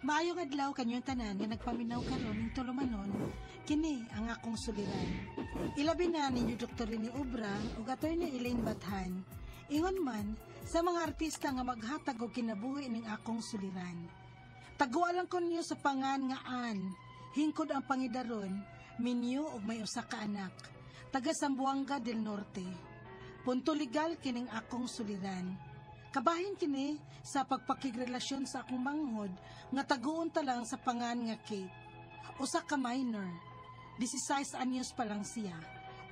Maayong adlaw kanyong tanan nga nagpaminaw karon ning tulumanon, kini ang akong suliran. Ilabi na ninyo Dr. Rene Obra ug Attorney Elaine Bathan. Ingon man sa mga artista nga maghatag og kinabuhi ning akong suliran. Taguan lang ko ninyo sa pangan nga Ann, hingkod ang pangidaron, minyo og may usa ka anak, taga Zamboanga del Norte. Punto legal kining akong suliran. Kabahin kini sa pagpakigrelasyon sa akong manghod nga taguon ta lang sa pangan nga Kate. Usa ka minor, 16 anyos pa lang siya.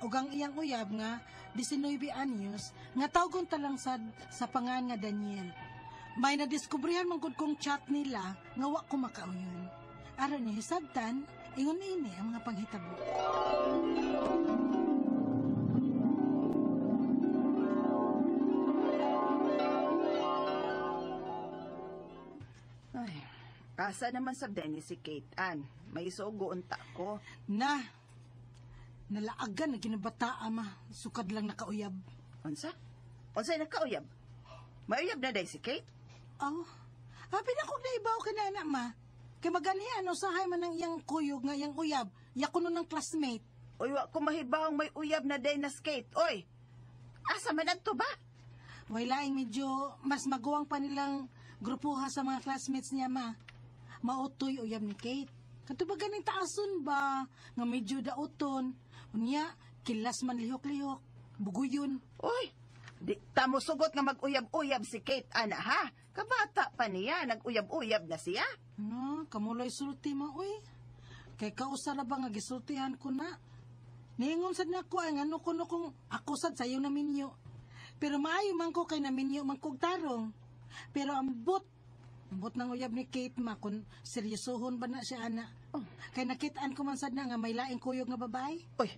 Ug ang iyang uyab nga 19 anyos nga tawgon ta lang sad sa pangan nga Daniel. May nadiskubrihan man gud kong chat nila nga wa ko makauyon. Aron ni hisabtan, ingon ini ang mga panghitabo. Ay, asa naman sa Dennis si Kate Ann? May isugo unta ko. Na, nalaagan na ginabata, ama. Sukad lang nakauyab. Unsa? Unsa nakauyab? May uyab na day si Kate? Oh, abi na kong naibaw ka na, anak, ma. Kay maganihan, usahay man ang iyang kuyog nga iyang uyab. Yako nun ng classmate. Uy, wa ko mahibawng may uyab na day na skate. Oy, asa man adto ba? Way laing medyo mas maguwang pa nilang grupuha sa mga classmates niya, ma. Mautoy uyab ni Kate. Kato ba ganing taason ba? Nga medyo dauton. Unya, kilas man lihok-lihok. Buguyon. Uy, di tamo sugot nga mag-uyab-uyab si Kate, ana ha? Kabata pa niya, nag-uyab-uyab na siya. No, kamuloy sulti ma, uy. Kay kausa na ba nga gisultihan ko na? Niingon sad na ko, ay ngano ko no kung ako sad sayo na minyo. Pero maayo man ko kay naminyo man kog tarong. Pero ambot ng uyab ni Kate ma kung seryosohon ba na siya ana. Oh. Kay nakitaan ko man sad na nga may laing kuyog nga babae. Uy,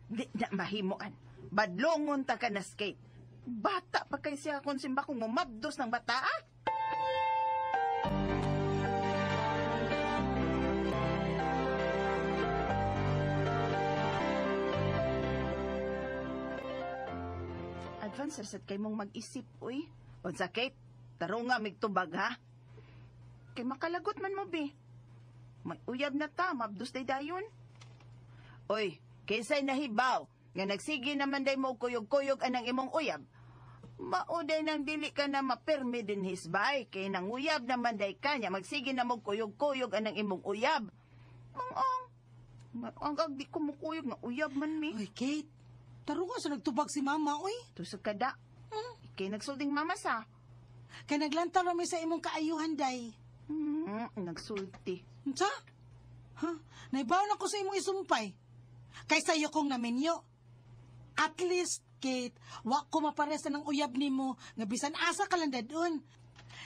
di na mahimuan. Badlongon ta ka na skate. Bata pa kay siya kung simba kong mumabdos ng bata, ah? Advance sad kay mong mag-isip, uy. Unsa, Kate? Tarong nga migtubag, ha? Kay makalagot man mo, bi. May uyab na ta, mabdos day dayon. Uy, kinsay nahibaw nga nagsige naman day mo kuyog-kuyog anang imong uyab. Mauday nang dili ka na mapirmi din hisbay, kay nang uyab naman day kanya, magsige na mo kuyog-kuyog anang imong uyab. Mangong, ang di ko mukuyog nga uyab man mi. Uy, Kate, tarong nga sa nagtubag si mama, uy. Tusog ka da. Kay nagsulting mama sa. Kay naglantaw rami sa imong kaayuhan, day. Nagsulti. Unsa? Ha? Naibaw na ko sa imong isumpay. Kay sayo kong naminyo. At least, Kate, wa ko maparesa ng uyab nimo nga bisan asa ka lang dadun.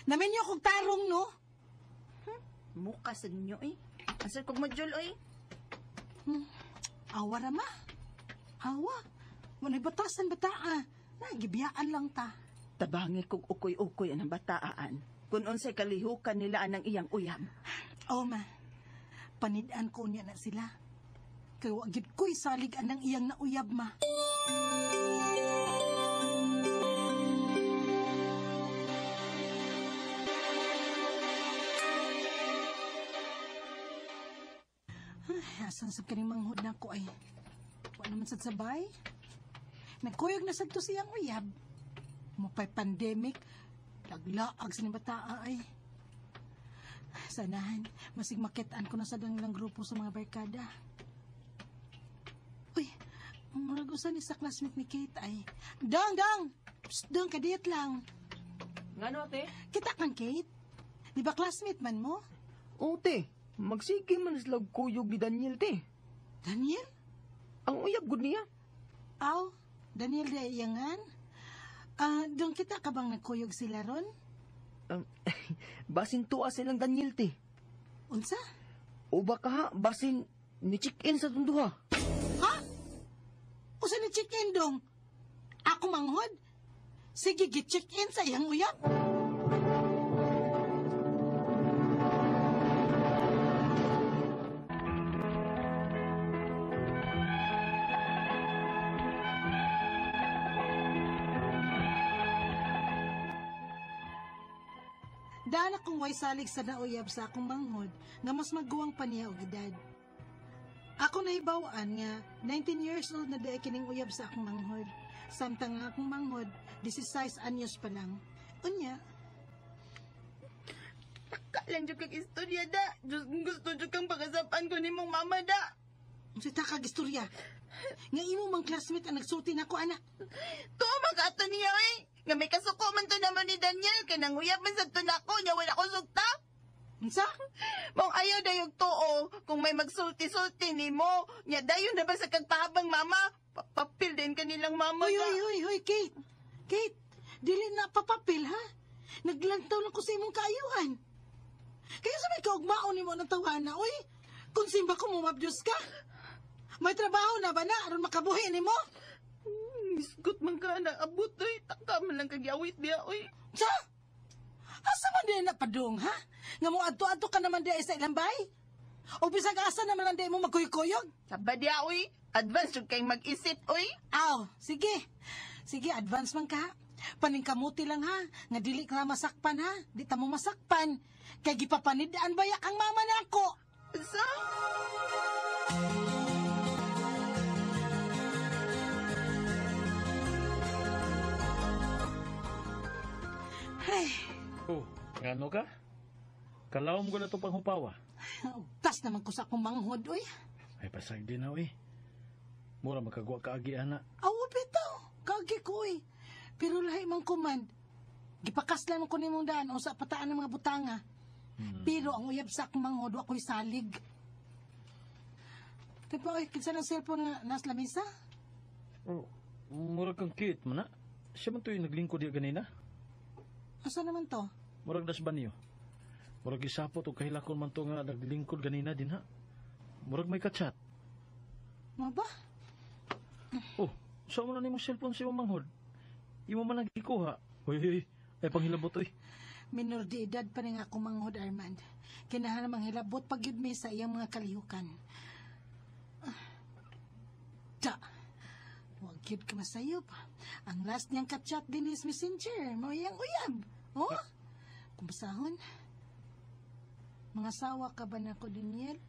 Naminyo kong tarong, no? Muka sa ninyo, eh. Asal kong module, oy. Awa ra, ma. Awa. Manay batasan bataa. Nagibiyaan lang ta. Tabangi kog ukoy-ukoy ang bataan. Kung unsay kalihukan nila anang iyang uyab. Oh, ma. Panid-an ko niya na sila. Kay wa gyud ko'y salig anang iyang nauyab, ma. Ay, asan sa kaning manghod na ko ay. Wa naman sad sabay. Nagkuyog na sad to siyang uyab. Mupay pandemic, laglaag sa bataa ay. Sanahan, masig makitaan ko na sa danglang grupo sa mga barkada. Uy, murag usa ni sa classmate ni Kate ay. Dong, dong! Psst, dong, kadiyot lang. Ngano, ate? Kita kang Kate? Di ba classmate man mo? Oo, te. Magsige man sila kuyog ni Daniel, te. Daniel? Ang uyab gud niya. Aw, Daniel di iyangan. Dong kita ka bang nagkuyog sila ron? Basin tuwa silang Daniel, te. Unsa? O baka ha, basin ni check-in sa tunduha. Ha? Usa ni check-in dong? Ako manghod? Sige, gi-check-in sa iyang uyab. Daan akong way salig sa nauyab sa akong manghod nga mas maguwang pa niya og edad. Ako nahibaw-an nga 19 years old na diay kining uyab sa akong manghod. Samtang ang akong manghod, 16 anyos pa lang. Unya, Kalan jud kag istorya da. Diyos, gusto jud kang pagasapan ko nimong mama da. Unsa ta kag istorya? Nga imo mang classmate ang nagsulti nako ana. Tuo man ka ato niya oy. Nga may kasuko man to naman ni Daniel kay nanguyab man sad to nako nya wala ko sugta. Unsa? Mong ayaw dayog tuo kung may magsulti-sulti nimo. Nya dayon na ba sa kag pahabang mama? Papil din kanilang mama Hoy, da. hoy, hoy, hoy, Kate. Kate, dili na papapil ha. Naglantaw lang ko sa imong kaayuhan. Kaya sa may kaugmaon nimo ng tawana, oy. Kung simba ko mumabdyos ka. May trabaho na ba na aron makabuhi nimo? Misgot man ka na abot oy. Taka man lang kagyawit diya oy. Sa? Asa man din na padung, ha? Nga mo adto-adto ka naman di sa ilang bay? O bisag asa naman lang di mo magkuyog-kuyog? Saba diya oy. Advance jud kay mag-isip oy. Aw, sige. Sige, advance man ka. Paningkamuti lang ha. Nga dili ka masakpan ha. Di ta mo masakpan. Kay gipapanidaan baya kang mama nako. Sa? Ay, Oh, ngano ka? Kalawom ko na ito pang hupawa. tas naman ko sa akong manghod, uy. Ay, pasag din na, uy. Mura makagwa ka agi, ana. Aw, bitaw. Kagi ko, uy. Pero lahi man kuman. Gipakaslan mo ko nimong daan o sa pataan ng mga butanga. Pero ang uyab sa akong manghod, wa ko'y salig. Tipo, oy, kinsa ng cellphone nga nas lamisa? Oh, mura kang cute man, na. Siya man to'y naglingkod diya ganina. Asa naman to? Murag das banyo. Murag isapot o kahilakon man to nga naglingkod ganina din, ha? Murag may kachat. Mo ba? Oh, saan mo na nimo cellphone sa imong manghod? Imo man ang gikuha. Uy, uy, uy. Ay, panghilabot, uy. Minor de edad pa rin ako manghod, Armand. Kinahan namang hilabot pag yun mi sa iyang mga kalihukan. Ah. Da. Huwag yun ka masayop. Ang last niyang kachat din is messenger. Mo iyang uyab. Oh? Kumasahon. Mga sawa ka ba nako, Daniel?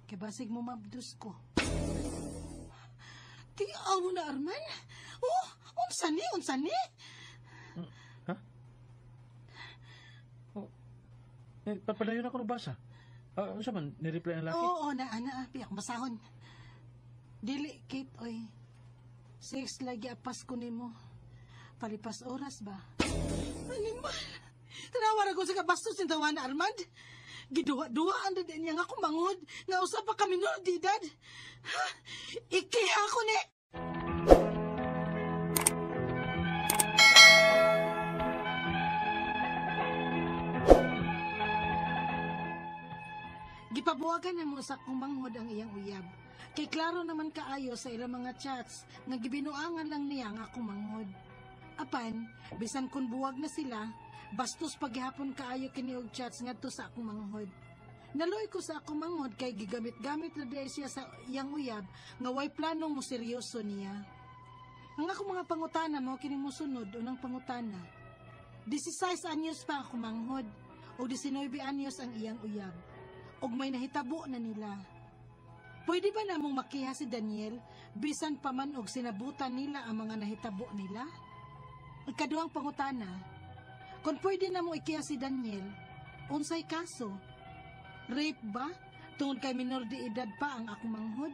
Kay basig mo mabdus ko. Di aw na, Arman. Oh, unsa ni, unsa ni? Ha? Oh. Eh, papadayon ako nagbasa. Ah, ano man, ni-reply ang laki? Oo, na, ana, pi akong basahon. Dili, Kate, oy. Sex lagi apas ko nimo. Palipas oras ba? Animal! Tanawa ra ko sa kabastos ni tawana, Armand. Giduha-duha ang din niya nga ako mangod. Nga usa pa kami nun, di dad. Ha? Ikiha ko ni! Gipabuwagan na mo sa akong manghod ang iyang uyab. Kay klaro naman kaayo sa ilang mga chats nga gibinuangan lang niya ang akong manghod. Apan, bisan kun buwag na sila, bastos paghapon kaayo kini og chats ngadto sa akong manghod. Naluoy ko sa akong manghod kay gigamit-gamit na diay siya sa iyang uyab nga way planong mo seryoso niya. Ang akong mga pangutana mo kini mosunod unang pangutana. 16 anyos pa ako manghod o 19 anyos ang iyang uyab. Og may nahitabo na nila. Pwede ba namong makiha si Daniel bisan pa man og sinabutan nila ang mga nahitabo nila? Ikaduhang pangutana, kung pwede na mo ikiha si Daniel, unsay kaso? Rape ba? Tungod kay minor de edad pa ang akong manghod?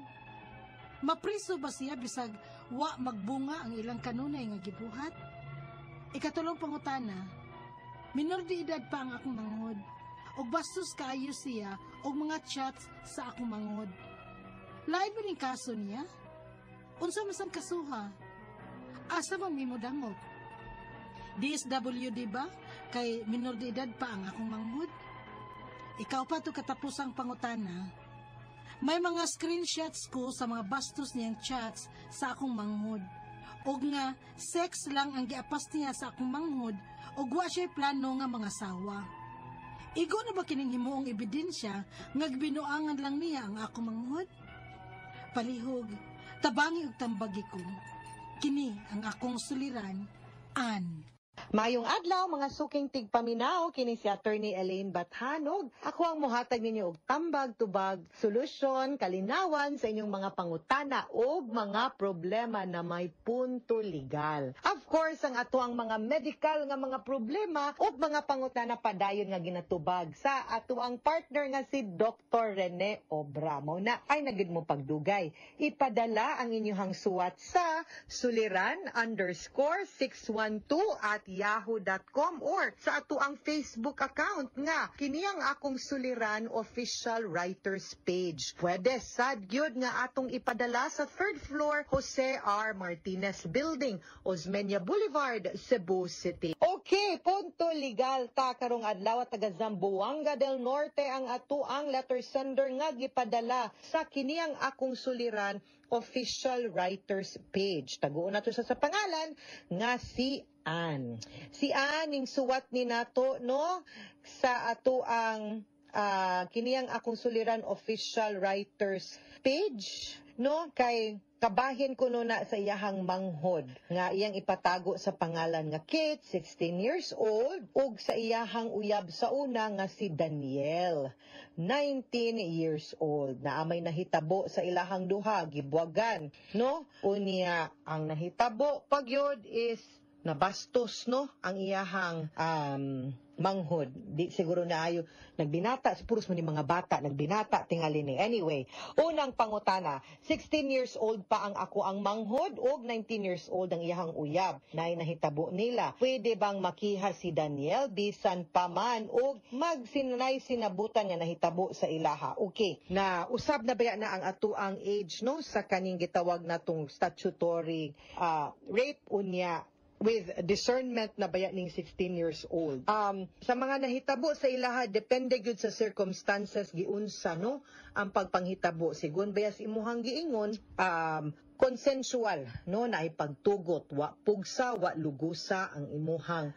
Mapriso ba siya bisag wa magbunga ang ilang kanunay nga gibuhat? Ikatulong pangutana, minor de edad pa ang akong manghod. Og bastos kaayo siya og mga chats sa akong manghod. Lain ba ning kaso niya? Unsa man sang kasuha? Asa man mimo dangop? DSWD ba? Kay minor de edad pa ang akong manghod? Ikaw pa to katapusang pangutana. May mga screenshots ko sa mga bastos niyang chats sa akong manghod. Og nga, sex lang ang giapas niya sa akong manghod og wa siya'y plano nga mga sawa. Igo na ba kining himuong ebidensya nga gibinuangan lang niya ang akong manghod? Palihog, tabangi og tambagi ko. Kini ang akong suliran, Ann. Mayong adlaw, mga suking tigpaminaw, kini si Attorney Elaine Bathanog. Ako ang muhatag ninyo og tambag, tubag, solusyon, kalinawan sa inyong mga pangutana o mga problema na may punto legal. Of course, ang ato ang mga medical nga mga problema o mga pangutana padayon nga ginatubag sa ato ang partner nga si Dr. Rene Obra. Mao na ay na gyud mo pagdugay. Ipadala ang inyong suwat sa suliran_612@yahoo.com or sa ato ang Facebook account nga kini ang Akong Suliran Official Writers Page. Pwede sad gyud nga atong ipadala sa third floor, Jose R. Martinez Building, Osmeña Boulevard, Cebu City. Okay, punto legal ta karong adlaw at taga Zamboanga del Norte ang ato ang letter sender nga gipadala sa kini ang Akong Suliran Official Writers Page. Taguon nato siya sa pangalan nga si Ann. Si Ann ning suwat ni nato, no, sa ato ang kini ang Akong Suliran Official Writers Page, no, kay kabahin kuno na sa iyahang manghod nga iyang ipatago sa pangalan nga Kate, 16 years old, ug sa iyahang uyab sa una nga si Daniel, 19 years old, na may nahitabo sa ilahang duha, gibuwagan, no? Unya ang nahitabo pagyod is nabastos, no, ang iyahang manghod. Di siguro na ayo nagbinata, puros man ni mga bata nagbinata tingali ni. Anyway, unang pangutana, 16 years old pa ang ako ang manghod ug 19 years old ang iyahang uyab. Nay nahitabo nila. Pwede bang makiha si Daniel bisan pa man og magsinay sinabutan nga nahitabo sa ilaha? Okay. Na usab na baya na ang ato ang age, no, sa kaning gitawag natong statutory rape, unya with discernment na baya ning 16 years old. Sa mga nahitabo sa ilaha, depende gyud sa circumstances giunsa, no, ang pagpanghitabo. Sigon baya sa imuhang giingon, consensual, no, na ipagtugot, wa pugsa, wa lugusa ang imuhang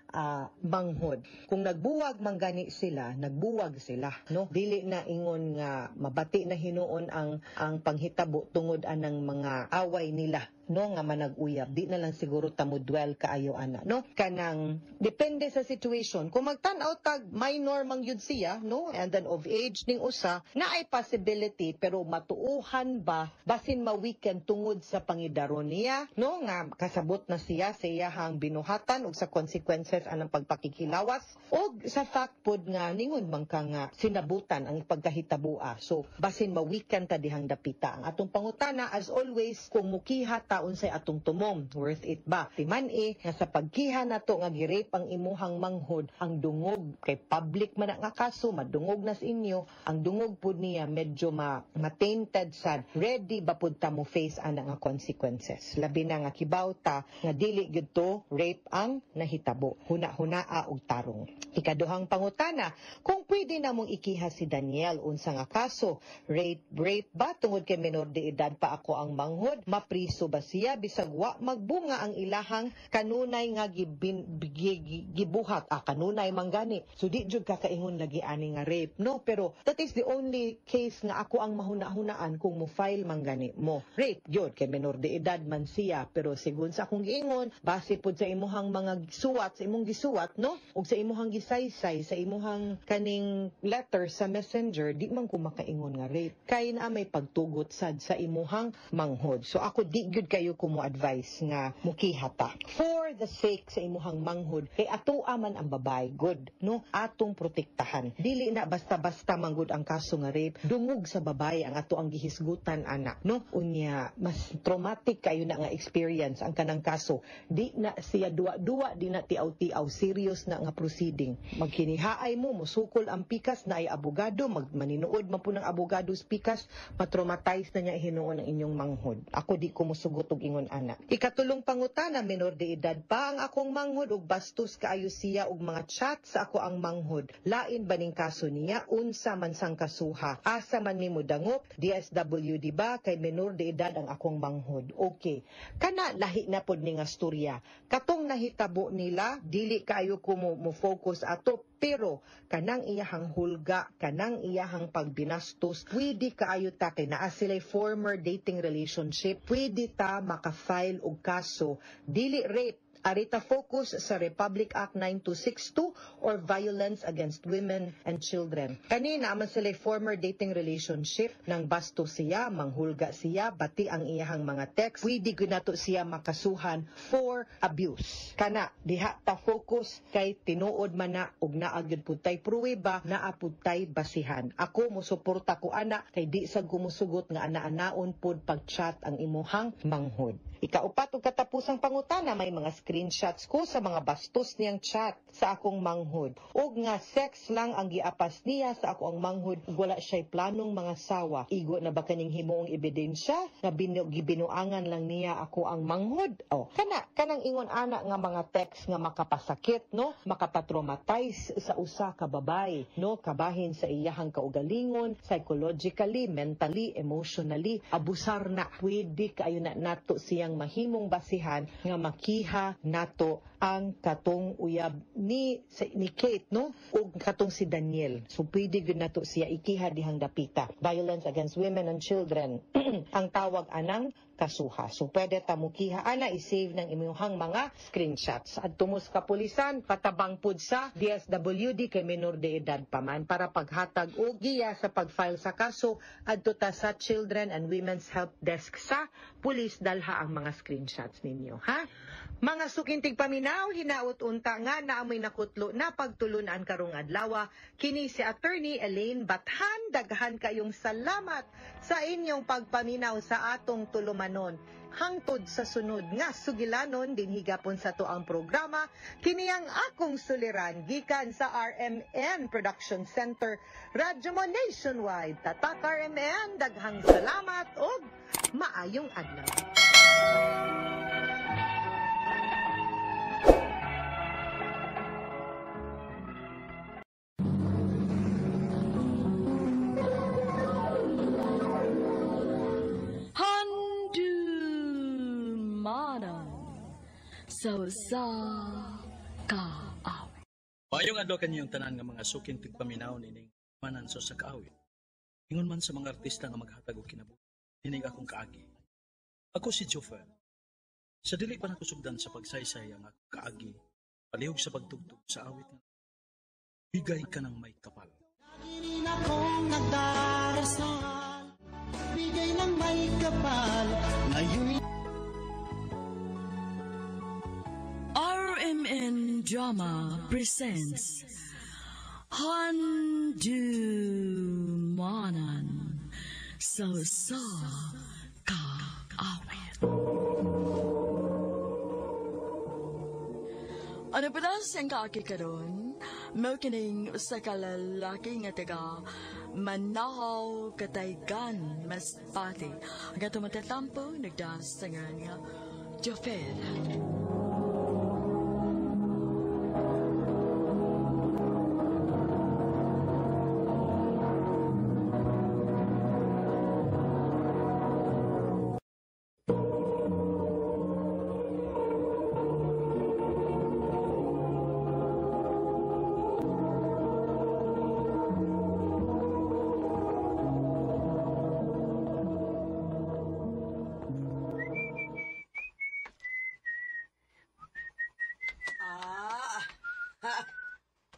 manghod. Kung nagbuwag man gani sila, nagbuwag sila, no? Dili na ingon nga mabati na hinuon ang panghitabo tungod anang mga away nila, no, nga manag-uyab. Di na lang siguro ta mo dwell kaayo ana, no? Kanang depende sa situation. Kung magtan-aw tag minor man gyud siya, no, and then of age ning usa, na ay possibility, pero matuuhan ba, basin ma-weaken tungod sa pangidaron niya, no, nga kasabot na siya sa iyahang binuhatan ug sa consequences anang pagpakikilawas og sa fact pod nga ningon man ka nga sinabutan ang pagkahitabua. So basin ma-weaken ta dihang dapita. Ang atong pangutana, as always, kung mukiha ta, unsay atong tumong, worth it ba? Timan-i nga sa pagkiha nato nga gi-rape ang imuhang manghod, ang dungog kay public man na nga kaso, madungog na sa inyo, ang dungog pud niya medyo ma ma-tainted sad. Ready ba pud ta mo face ana nga consequences? Labi na nga kibaw ta nga dili gyud to rape ang nahitabo. Huna-hunaa og tarong. Ikaduhang pangutana, kung pwede namong ikiha si Daniel, unsa nga kaso? Rape ba tungod kay menor de edad pa ako ang manghod? Mapriso ba siya bisag wa magbunga ang ilahang kanunay nga gibuhat? Ah, kanunay man gani. So di jud kakaingon lagi ani nga rape, no? Pero that is the only case nga ako ang mahuna-hunaan kung mo file man gani mo. Rape yun kay menor de edad man siya, pero sigon sa akong giingon, base pud sa imuhang mga suwat, sa imong gisuwat, no, ug sa imuhang gisaysay sa imuhang kaning letter sa Messenger, di man ko makaingon nga rape kay naa may pagtugot sad sa imuhang manghod. So ako di gyud kayo ko mo advice nga mukiha ta for the sake sa imuhang manghod, kay atoa man ang babae good, no, atong protektahan. Dili na basta-basta manggod ang kaso nga rape. Dungog sa babae ang ato ang gihisgutan ana, no? Unya mas traumatic kayo na nga experience ang kanang kaso. Di na siya duwa-duwa, di na tiaw-tiaw, serious na nga proceeding. Magkinihaay mo, musukol ang pikas na ay abogado, magmaninuod man po ng abogado sa pikas, matraumatize na niya hinuon ang inyong manghod. Ako di ko musugot og ingon ana. Ikatulong pangutana, menor de edad pa ang akong manghod ug bastos kaayo siya og mga chat sa ako ang manghod. Lain ba ning kaso niya? Unsa man sang kasuha? Asa man mi modangop? DSWD ba kay menor de edad ang akong manghod? Okay. Kana lahi na pod ni nga storya. Katong nahitabo nila, dili kaayo ko mo focus ato, pero kanang iyahang hulga, kanang iyahang pagbinastos, pwede kaayo ta kay naa sila'y former dating relationship, pwede ta maka-file og kaso, dili rape. Arita focus sa Republic Act 9262 or Violence Against Women and Children. Kanina man sila former dating relationship nang basto siya, manghulga siya, bati ang iyahang mga text. Pwede gyud nato siya makasuhan for abuse. Kana diha ta focus kay tinuod man na og naa gyud pud tay pruweba, naa pud tay basihan. Ako mosuporta ko ana kay di sa gumusugot nga ana-anaon pud pag-chat ang imuhang manghod. Ikaupat ug katapusang pangutana, may mga screenshots ko sa mga bastos niyang chat sa akong manghod. Og nga sex lang ang giapas niya sa ako ang manghod ug wala siya'y planong mga sawa. Igo na ba kaning himuong ebidensya nga gibinuangan lang niya ako ang manghod? O, kana kanang ingon ana nga mga text nga makapasakit, no? Makapatraumatize sa usa ka babay, no? Kabahin sa iyahang kaugalingon, psychologically, mentally, emotionally, abusar na. Pwede kaayo na nato siyang mahimong basihan nga makiha nato ang katong uyab ni Kate, no? Ug katong si Daniel. So pwede gyud nato siya ikiha dihang dapita. Violence against women and children ang tawag anang kasuha. So pwede ta mukiha ana, i-save ng inyong mga screenshots. Adto mo sa kapulisan, patabang pud sa DSWD kay minor de edad pa man para paghatag og giya sa pag-file sa kaso. Adto ta sa Children and Women's Help Desk sa pulis, dalha ang mga screenshots ninyo, ha? Mga sukintig paminaw, hinaut unta nga naamoy nakutlo na pagtulunan karong adlaw. Kini si Attorney Elaine Bathan. Daghan kayong salamat sa inyong pagpaminaw sa atong tulumanon. Hangtod sa sunod nga sugilanon dinhi gapon sa to ang programa, kini ang akong suliran gikan sa RMN Production Center, Radyo Mo Nationwide. Tatak RMN, daghang salamat ug maayong adlaw. So sa kaawit. Maayong adlaw kaniyong tanan nga mga suking tigpaminaw nining manan sa kaawit. Ingon man sa mga artista nga maghatag og kinabuhi, nining akong kaagi. Ako si Jofer. Sa dili pa nakusugdan sa pagsaysay ang akong kaagi, palihog sa pagtugtog sa awit nga bigay ka ng may kapal. Lagi rin akong nagdarasal, bigay ng may kapal, ngayon. RMN Drama presents Handumanan sa Kaawit. Ano pa daw siyang kaaki karon? Mao kining usa ka lalaki nga taga Manahaw, Kataygan, Masbate. Ang atong matatampo nagdasangan nga Jofer.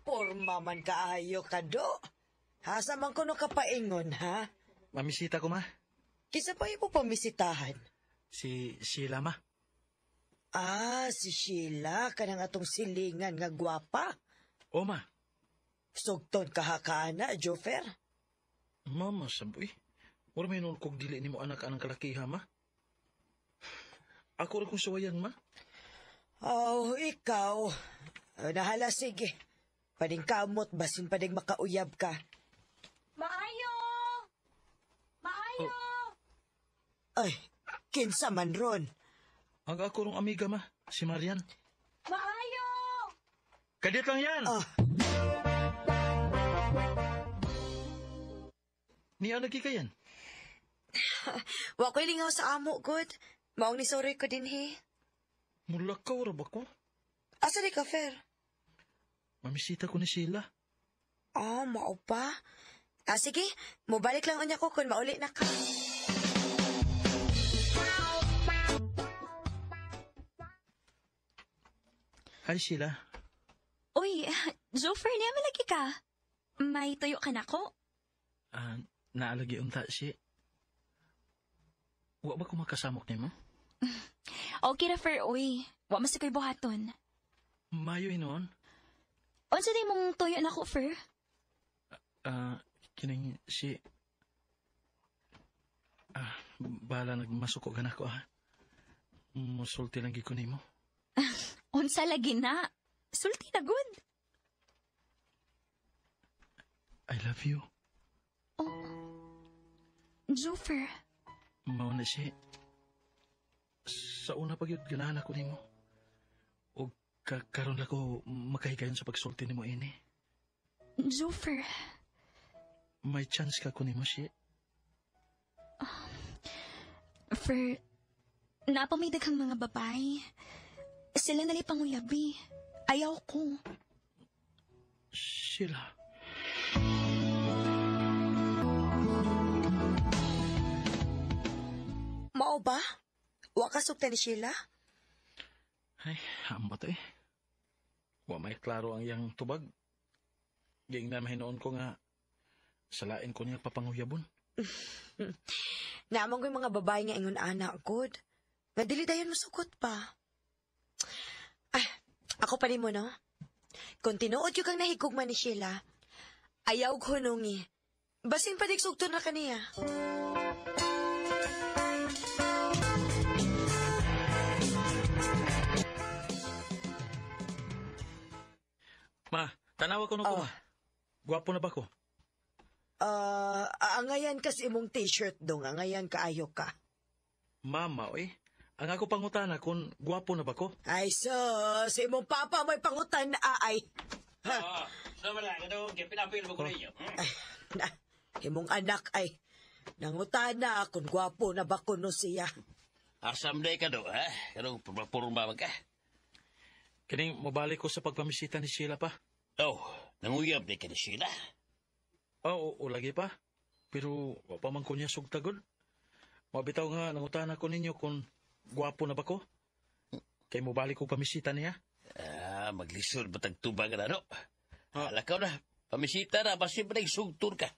Porma man kaayo ka do. Asa man kuno ka paingon, ha? Mamisita ko, ma. Kisa pa imo pamisitahan? Si Sheila, ma. Ah, si Sheila, kanang atong silingan nga gwapa. O, ma. Sugton ka ha kaana, Jofer? Mama, saboy. Wala may noon kog dili nimo anak anang kalakiha, ma. Ako rin kong suwayan, ma. Oh, ikaw. Nahala, sige. Pading kamot, basin pading makauyab ka. Maayo! Maayo! Oh. Ay, kinsa man ron? Ang ako rong amiga, ma. Si Marian. Maayo! Kadit lang yan! Ah. Niya lagi ka yan? Wa ko'y lingaw sa amo, good. Maong ni sorry ko din, he. Mulakaw ra ba ko? Asa di ka, Fer? Mamisita ko ni Sheila. Oh, mao pa? Ah, sige. Mubalik lang unya ko kung mauli na ka. Hi, Sheila. Uy, Jofer, niya malagi ka. May tuyo ka na ko? Naalagi unta si. Wa ba ko makasamok nimo? Okay ra, Fer, uy. Wa mas ko'y buhaton. Mayo hinuon. Unsa day mong tuyo na ko, Fer? Kining si... Bahala nagmasuko ka na ko, ha? Musulti lang ko nimo. Unsa lagi na? Sulti na good. I love you. Oh. Jofer. Mao na si. Sa una pag yun, ganahan ako nimo. O karon lang ko makahigayon sa pagsulti nimo ini. Jofer. May chance ka ko nimo si. Fer, napamay daghang mga babae. Sila nalipang panguyabi. Ayaw ko. Sheila. Mao ba? Wa ka sugta ni Sheila? Ay, ambot eh. Wa may klaro ang iyang tubag. Ging na mahinoon ko nga salain ko niya papanguyabon. Naamang ko yung mga babae nga ingon ana, good. Nga dili dayon musukot pa. Ah, ako pa nimo, no? Kung tinuod yung kang nahigugma ni Sheila, ayaw hunungi. Basin pa sugto na kaniya. Ma, tanawa ko no ko, ma. Gwapo na ba ko? Angayan kas imong t-shirt dong, angayan kaayo ka. Mama, oy. Ang ako pangutana kung gwapo na ba ko? Ay, so, sa imong papa may pangutan ay. Ha? So, wala ka doon, kaya pinapil mo ko ninyo. Ay, na, imong anak ay, nangutana kung gwapo na ba kuno siya. Asam day ka do, ha? Kanong purma ka? Kining mabalik ko sa pagpamisita ni Sheila pa. Oh, nanguyab di ka ni Sheila? Oo, oh, lagi pa. Pero wa pa man ko niya sugtagod. Mabitaw nga, nangutana ko ninyo kung gwapo na ba ko? Kay mobalik ko pamisita niya. Ah, maglisod ba tagtubang na, no? Ah. Lakaw na, pamisita na, basta pa sugtur ka.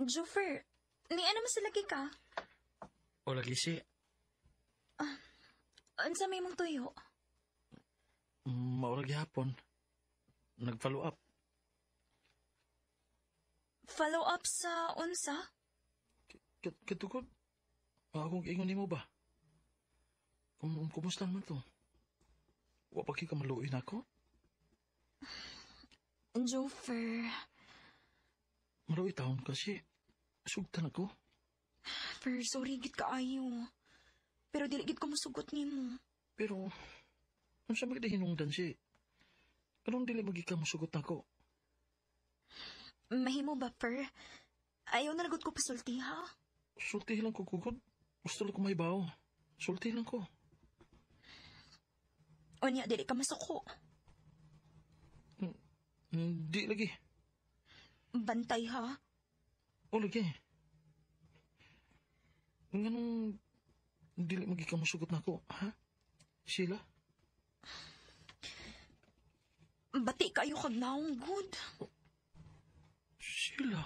Jofer, ni ano mas lagi ka? O lagi si. Unsa may mong tuyo? Maurag hapon. Nag-follow up. Follow up sa unsa? Katukod, akong ingon nimo ba? Kumusta naman to? Wa pa ka maluoy na ako? Jofer. Maluoy taon kasi. Sugtan ako. Fer, sorry gid kaayo. Pero dili gid ko musugot nimo. Pero, unsa man gid hinungdan si? Kanong dili magi ka musugot nako? Mahimo ba, Fer? Ayaw na lagot ko pasulti, ha? Sulti lang ko, kugod. Gusto lang ko may bawo. Sulti lang ko. Unya, dili ka masuko. Di lagi. Bantay, ha? O, lagi. Nganong dili magi ka musugot nako, ha? Sheila? Bati kayo kag naong good. Sheila.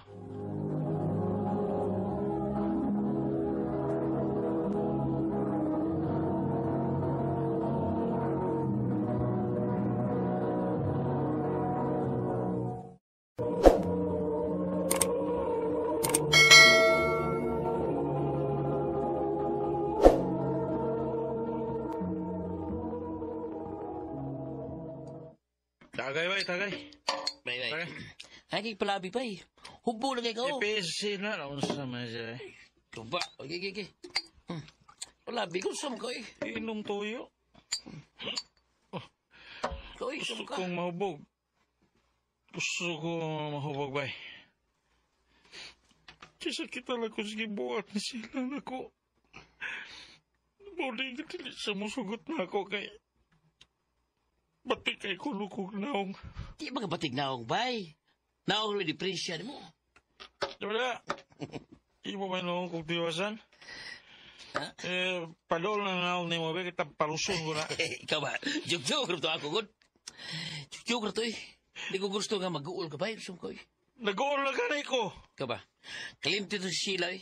Tagay, bay, tagay. Bay, bay. Ay, palabi, bay. Hubo na kayo. Ipisi na. Unsa man siya. Kuba. Okay, okay, okay. Palabi ko, saan ko eh. Inom toyo. Koy, gusto kong mahubog. Gusto ko mahubog, bay. Kisa kita lang ko sige buhat ni sila na ko. Bodi ka dili sa musugot na ako kay... Batik kay kulukog naong. Di ba ka batik naong, bay? Naong rin diferensya ni mo. Diba? Imo ba noong kong tiwasan? Eh, padol na naon ni mo, kita palusun ko na. Ikaw ba? Joke-joke to ako, good. Joke-joke to eh. Di ko gusto nga mag-uol ka ba? Sungkoy. Nag-uol na ganay ko. Ikaw ba? Kalimti to si Sheila eh.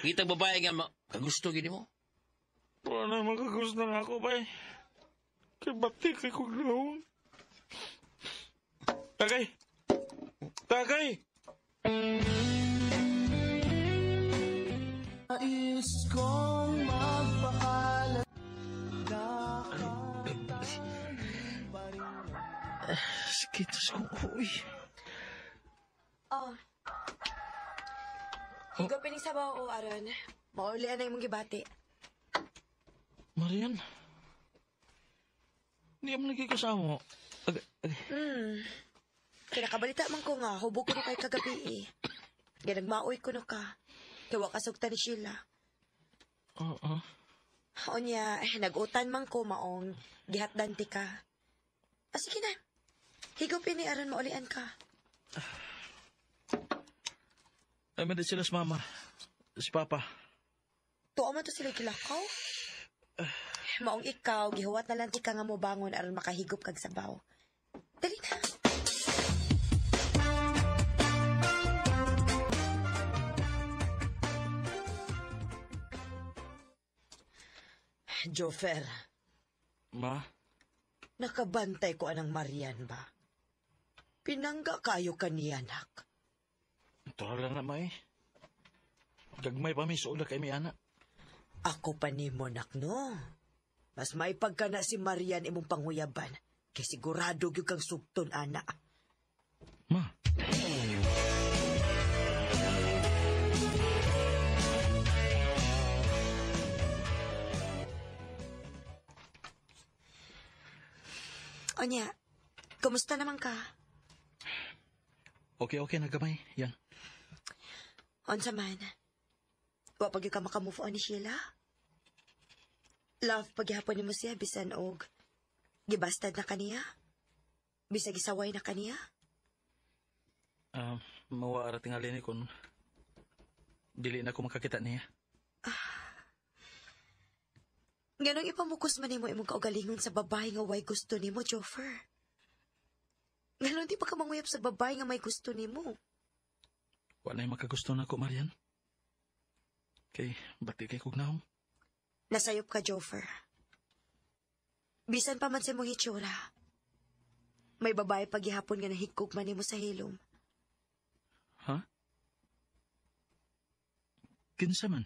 Kitang babae nga kagusto gini mo. Wala na makagusto na ako, bay. Kay batik kay kong naon. Tagay! Tagay! Nais kong magpakala. Sakit sa kong uwi. Oh. Higo pining sabaw o aron. Maulian na imong gibati. Marian, hindi mo nagkikasama mo. Agay, agay. Kinakabalita man ko nga, hubog ko no kay kagabi eh. Kaya nagmaoy ko no ka. Kaya wa kasugta ni Sheila. Oo. Onya, nag-utan man ko maong gihatdan ti ka. Ah, sige na. Higop ini aron maulian ka. Ay, may sila si mama. Si papa. Tuo man to sila kilakaw. Maong ikaw, gihuwat na lang ti ka nga mobangon aron makahigop kag sabaw. Dali na. Jofer, Ma? Nakabantay ko anang Marian ba? Pinangga kayo kaniya, nak. Natural lang na, may. Gagmay pa mi, suola kay mi, ana. Ako pa ni mo, nak, no? Mas may pagka na si Marian imong panghuyaban. Kay sigurado gyud kang sugton, ana. Ma. Onya, kumusta naman ka? Okay, okay na gamay. Yan. Unsa man? Wa pa gyud ka makamove on ni Sheila? Love paghihapon nimo siya bisan og gibastad na kaniya? Bisag gisaway na kaniya? Mawa ara tingali ni kon dili na ko makakita niya. Nganong ipamukos man nimo imong kaugalingon sa babae nga way gusto nimo, Jofer? Nganong di pa ka manguyab sa babae nga may gusto nimo? Wa na'y makagusto na ko, Marian. Kay, bati kay kog naong. Nasayop ka, Jofer. Bisan pa man sa imong hitsura. May babae paghihapon nga nahigkog man nimo sa hilom. Ha? Kinsa man?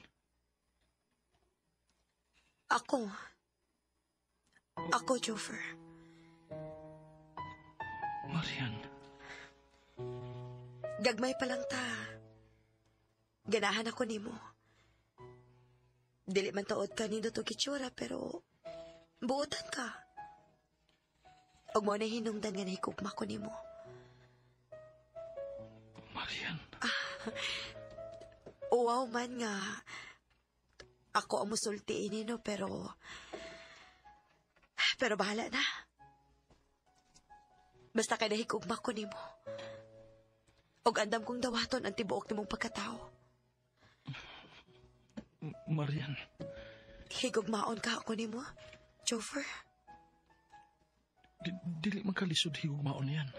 Ako. Ako, Jofer. Marian. Gagmay pa lang ta. Ganahan ako nimo. Dili man tuod ka nindot og itsura, pero buotan ka. Og mo na hinungdan nga nahigugma ko nimo. Marian. Uwaw man nga. Ako ang musulti ini, no, pero bahala na. Basta kay nahigugma ko nimo. Og andam kong dawaton ang tibuok nimong pagkatao. Marian. Higugmaon ka ako nimo, Jofer. Dili man kalisod higugmaon yan.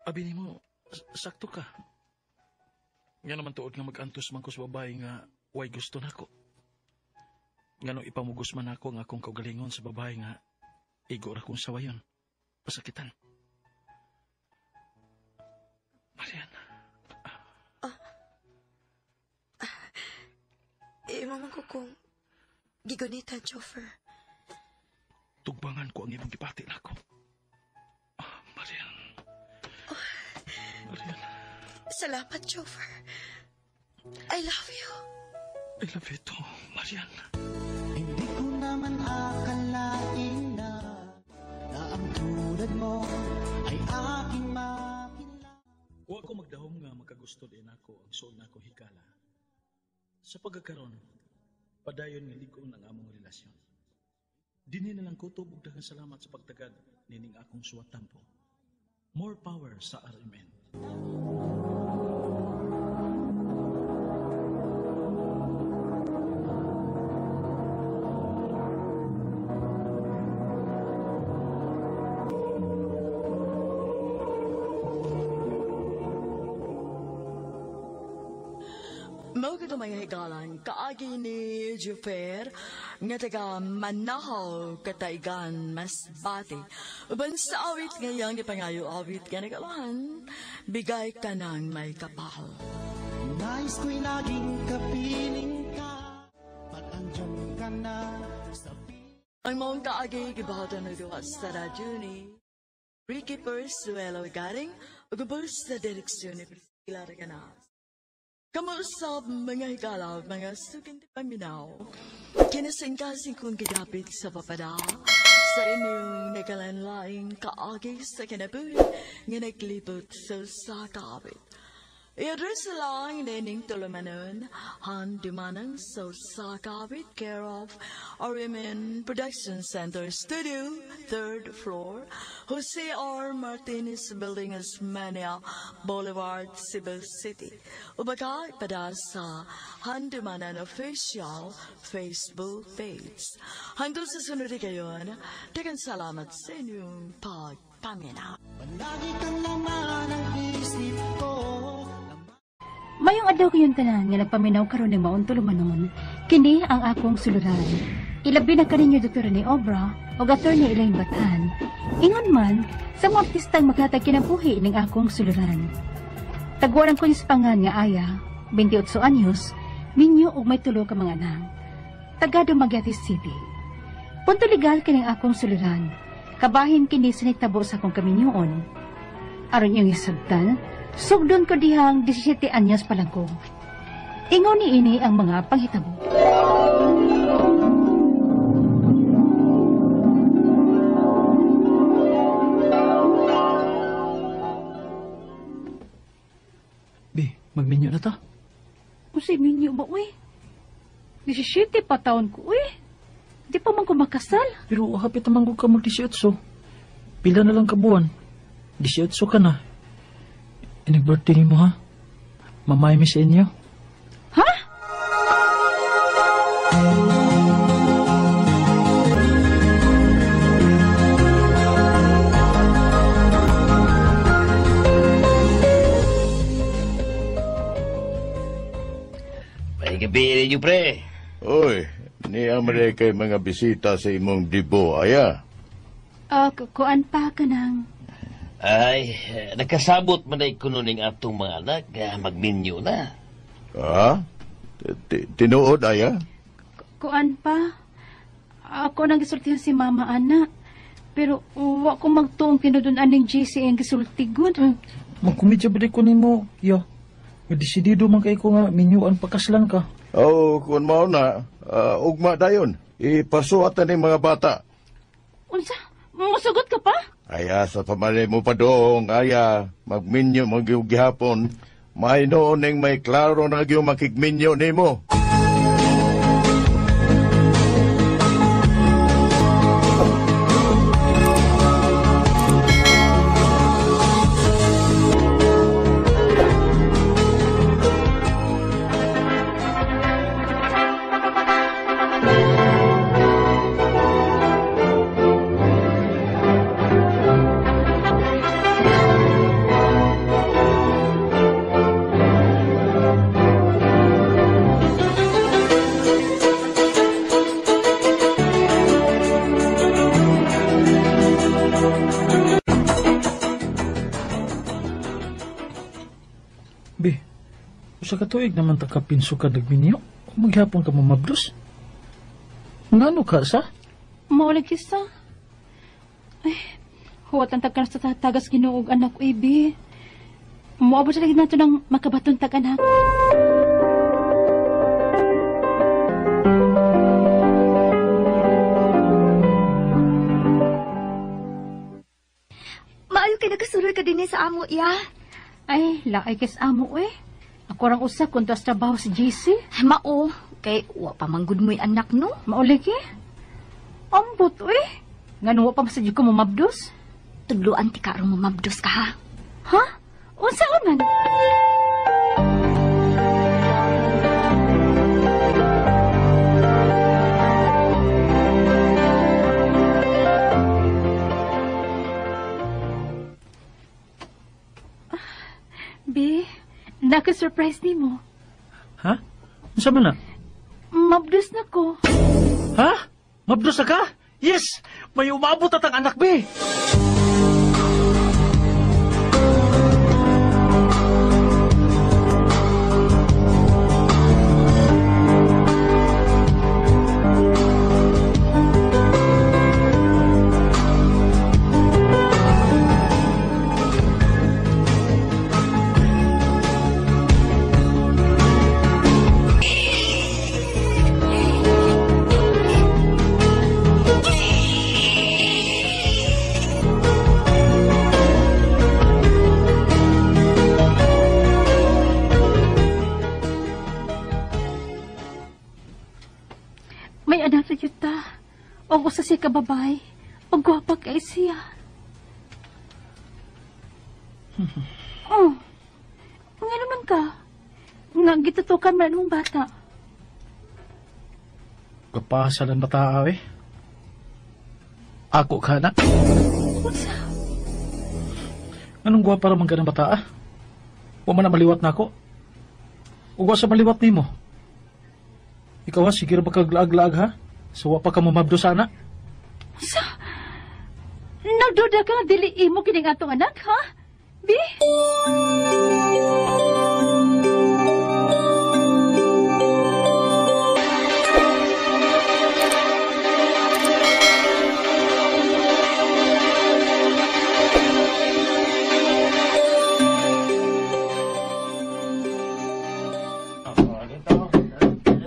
Abi nimo, sakto ka. Nga naman tuod nga mag-antos man ko sa babae nga way gusto nako. Ngano ipamugos man ako ang akong kaugalingon sa babae nga igo ra kong sawayon. Pasakitan. Marian. Imo man ko kung gigunitan, Jofer. Tugbangan ko ang imong gibati nako. Marian. Marian. Salamat, Jofer. I love you. I love you too, Marian. Hindi ko naman akalain na ang tulad mo ay aking makilala. Wa ko magdahom nga makagusto din ako ang suod na akong hikala. Sa pagkakaron, padayon nga lig-on ang among relasyon. Dinhi na lang kutob og daghang salamat sa pagtagad nining akong suwat tampo. More power sa RMN. ito mga higalan, kaagi ni Jufer, nga taga Manahaw, Kataigan, Masbate. Uban sa awit ngayang ipangayo awit nga nagalahan, bigay ka ng may kapal. Nais ko'y laging kapiling ka, pag andyan ka na sa Ang maong kaagi, gibahatan na duha sa radyo ni Ricky Persuelo Garing, ug sa direksyon ni Priscilla Reganas. Kamuusap mga higala, mga suking paminaw. Kinasingkasing kong gidapit sa papada sa inyong nagalanlaing kaagi sa kinabuhi nga naglibot sa sakawit. I-address lang nining tulumanon, han dumanang sa sakawit, care of RMN Production Center Studio, 3rd floor, Jose R. Martinez Building, Osmeña Boulevard, Cebu City. Ubaka ipada sa Handumanan Official Facebook page. Hanggang sa sunod kayon, daghang salamat sa inyong pagpaminaw. Lagi kang laman ng isip ko. Mayong adlaw kayong tanan nga nagpaminaw karon ng maong tulumanon, kini ang akong suluran. Ilabi na kaninyo Dr. Rene Obra o Attorney Elaine Batan. Ingon man sa mga artistang maghatag kinabuhi ning akong suluran. Tagwaran ko ni Spangan nga aya, 28 anyos, minyo og may tulo ka mga anak. Taga Dumaguete City. Punto legal kining akong suluran. Kabahin kini sa nitabo sa akong kaminyoon. Aron iyong isabtan, sugdon ko dihang 17 anyos pa lang ko. Ingon ni ini ang mga panghitabo. Bi, magminyo na ta. Unsay minyo ba, uy? 17 pa taon ko, uy. Di pa man ko makasal. Pero hapit naman ko ka mag-18. Pila na lang ka buwan. 18 ka na. Inig-birthday mo, ha? Mamay mi sa inyo. Ha? May gabi ninyo, pre. Oy, niya man kay mga bisita sa imong dibo, aya. Kuan pa ka nang. Ay, nakasabot man ay kuno ning atong mga anak, magminyo na. Ha? Tinuod, aya? Kuan pa. Ako nang gisultihan si Mama, ana. Pero wa ko magtuong kinudun aning JC ang gisulti gud. Magkomedya ba di ko nimo, yo? Desidido man kay ko nga minyuan pakaslan ka. Oh, kun mao na, ugma dayon. Ipasuatan ni mga bata. Unsa? Musugot ka pa? Aya, sa pamalay mo pa doong, aya, magminyo magyugihapon. May noon ning may klaro na gyud makigminyo nimo. Bi, usa ka tuig naman ta kapinso ka nagminyo. Maghapon ka mamabdos. Ngano ka sa? Maulag kisa. Ay, huwat ang tagkanas sa tagas Ginoo og anak, uy, bi. Moabot sa lagi nato ng makabaton tag anak. Maayo kay nakasulod ka dinhi sa amo, ya. Ay, laay kay sa amo, eh. Ako rang usa kung tuwas trabaho si JC. Mao, kay wa pa man gud mo'y anak, no? Maulagi? Ambot, eh. Ngano wa pa masadyo ko mamabdos? Tudloan ti karon mamabdos ka, ha? Ha? Unsa man? Bi, naka-surprise ni mo. Ha? Unsa man na? Mabdos na ko. Ha? Mabdos na ka? Yes! May umabot at ang anak, be! May anak na kita. O usa siya kababay. O gwapa kay siya. Oh, nga naman ka. Nga gitutukan man mong bata. Kapasa lang bata, eh. Ako ka, anak. Unsa? Anong gwapa raman ka ng bata, ah? Wa man na maliwat na ako. Ugwa sa maliwat nimo. Ikaw ha, sige ba kaglaag-laag ha? So wa pa ka mamabdo sana? Unsa? Nagduda ka nga dili imo kining atong anak, ha? Bi?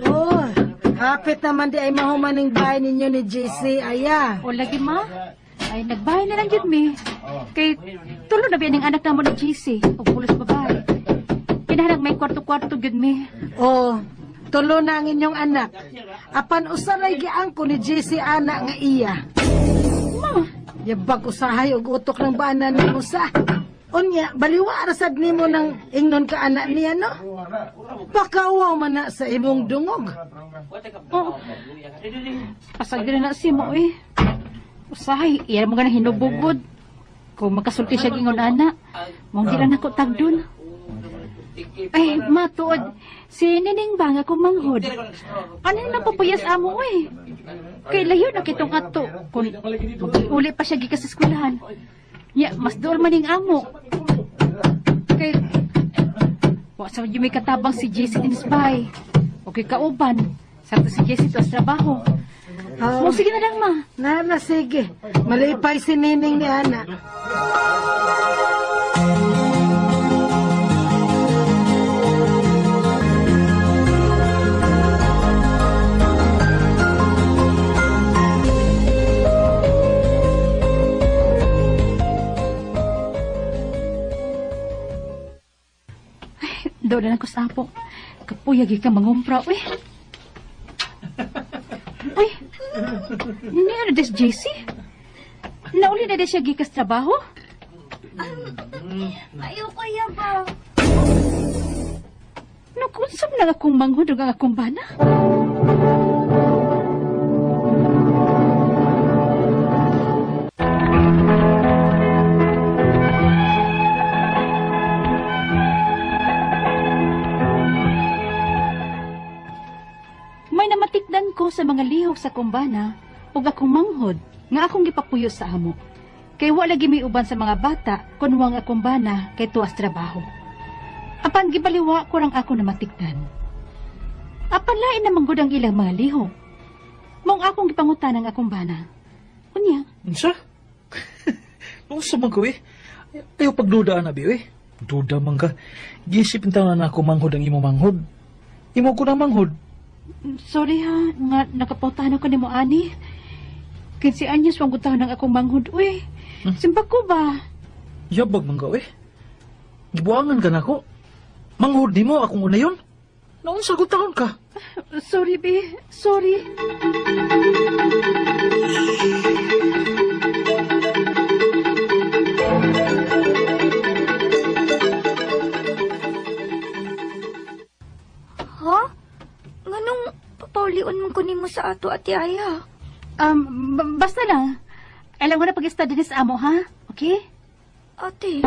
Oh, hapit naman di ay mahumaning bahay ninyo ni JC, aya. O lagi ma, ay nagbahay na lang yun mi. Kay tulo na biyaning anak na mo ni JC, o pulos babae. Kinahanag may kwarto-kwarto yun mi. Oh, tulo na ang inyong anak. Apan usaray giangko ni JC anak nga iya. Ma, yabag usahay og utok ng bana ni Musa. Unya, baliwa rasad nimo ng ingnon ka anak niya, no? Pakawaw man na sa imong dungog. Oh, pasag din na si mo eh. Usahay, iya mo ganang hinubugod. Kung makasulti siya gingon ana, mong di lang ako tagdon. Ay, matuod, si Nining ba nga akong manghod? Ano nang papuyas amo eh? Kay layo na kitong ato. Kung uli pa siya gikas sa eskwelahan. Ya, mas dool maning amo. Kay, wa sa may katabang si JC din spy. Okay kauban. Sakto si JC to sa trabaho. Oh, sige na lang, ma. Na, sige. Malipay si Nining ni Ana. Doon na lang ko sa apo. Kapuyag ka mangumpra, uy. Uy, niya na des JC? Nauli na des siya gikas trabaho? Ayoko ya ba? Nakunsam lang akong manghod ug ang akong bana. May namatikdan ko sa mga lihok sa kumbana ug akong manghod nga akong gipapuyo sa amo. Kay wa lagi may uban sa mga bata kun wa ang akong bana kay tuas trabaho. Apan gibaliwa ko rang ako namatikdan. Apan lain na manggod ang ilang mga lihok. Mong akong gipangutan ang akong bana. Unya? Unsa? Unsa man ko eh? Ayaw pagduda na bi eh. Duda man ka. Gisip taon na ako manghod ang imo manghod. Imo ko na manghod. Sorry ha, nga nakapautahan ako ni mo ani. 15 anyos wang gutahan ang akong manghod, uy. Simba ko ba? Yabag man ka, uy. Gibuangan ka na ako. Manghod ni mo, akong una yun. Naunsa gutahon ka? Sorry, be. Sorry. Ha? Nganong papaulion man ko nimo sa ato, Ate Aya? Basta lang. Alam ko na pag-study ni sa amo, ha? Okay? Ate.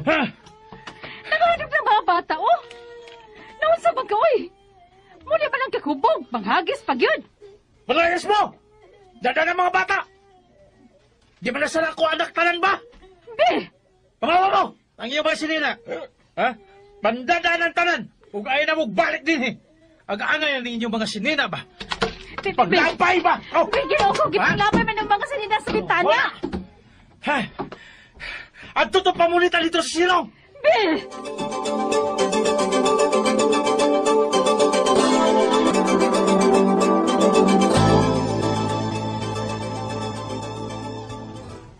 Ha? Nangahadlok ng mga bata, oh! Naunsa ba ka, oy? Muli ba lang kakubog? Manghagis pag yun! Malayas mo! Dada ng mga bata! Di ba nasala ko anak tanan ba? Be! Pangawa mo! Ang iyo ba sinina? Ha? Pandada ng tanan! Ug ayaw na mo balik din eh! Agaangay na inyong mga sinina ba? Paglapay ba? Oh. Bigyan ako, gipaglapay man ang mga sinina sa bintana! Ha? At totoo pamunita dito sa silong! Be!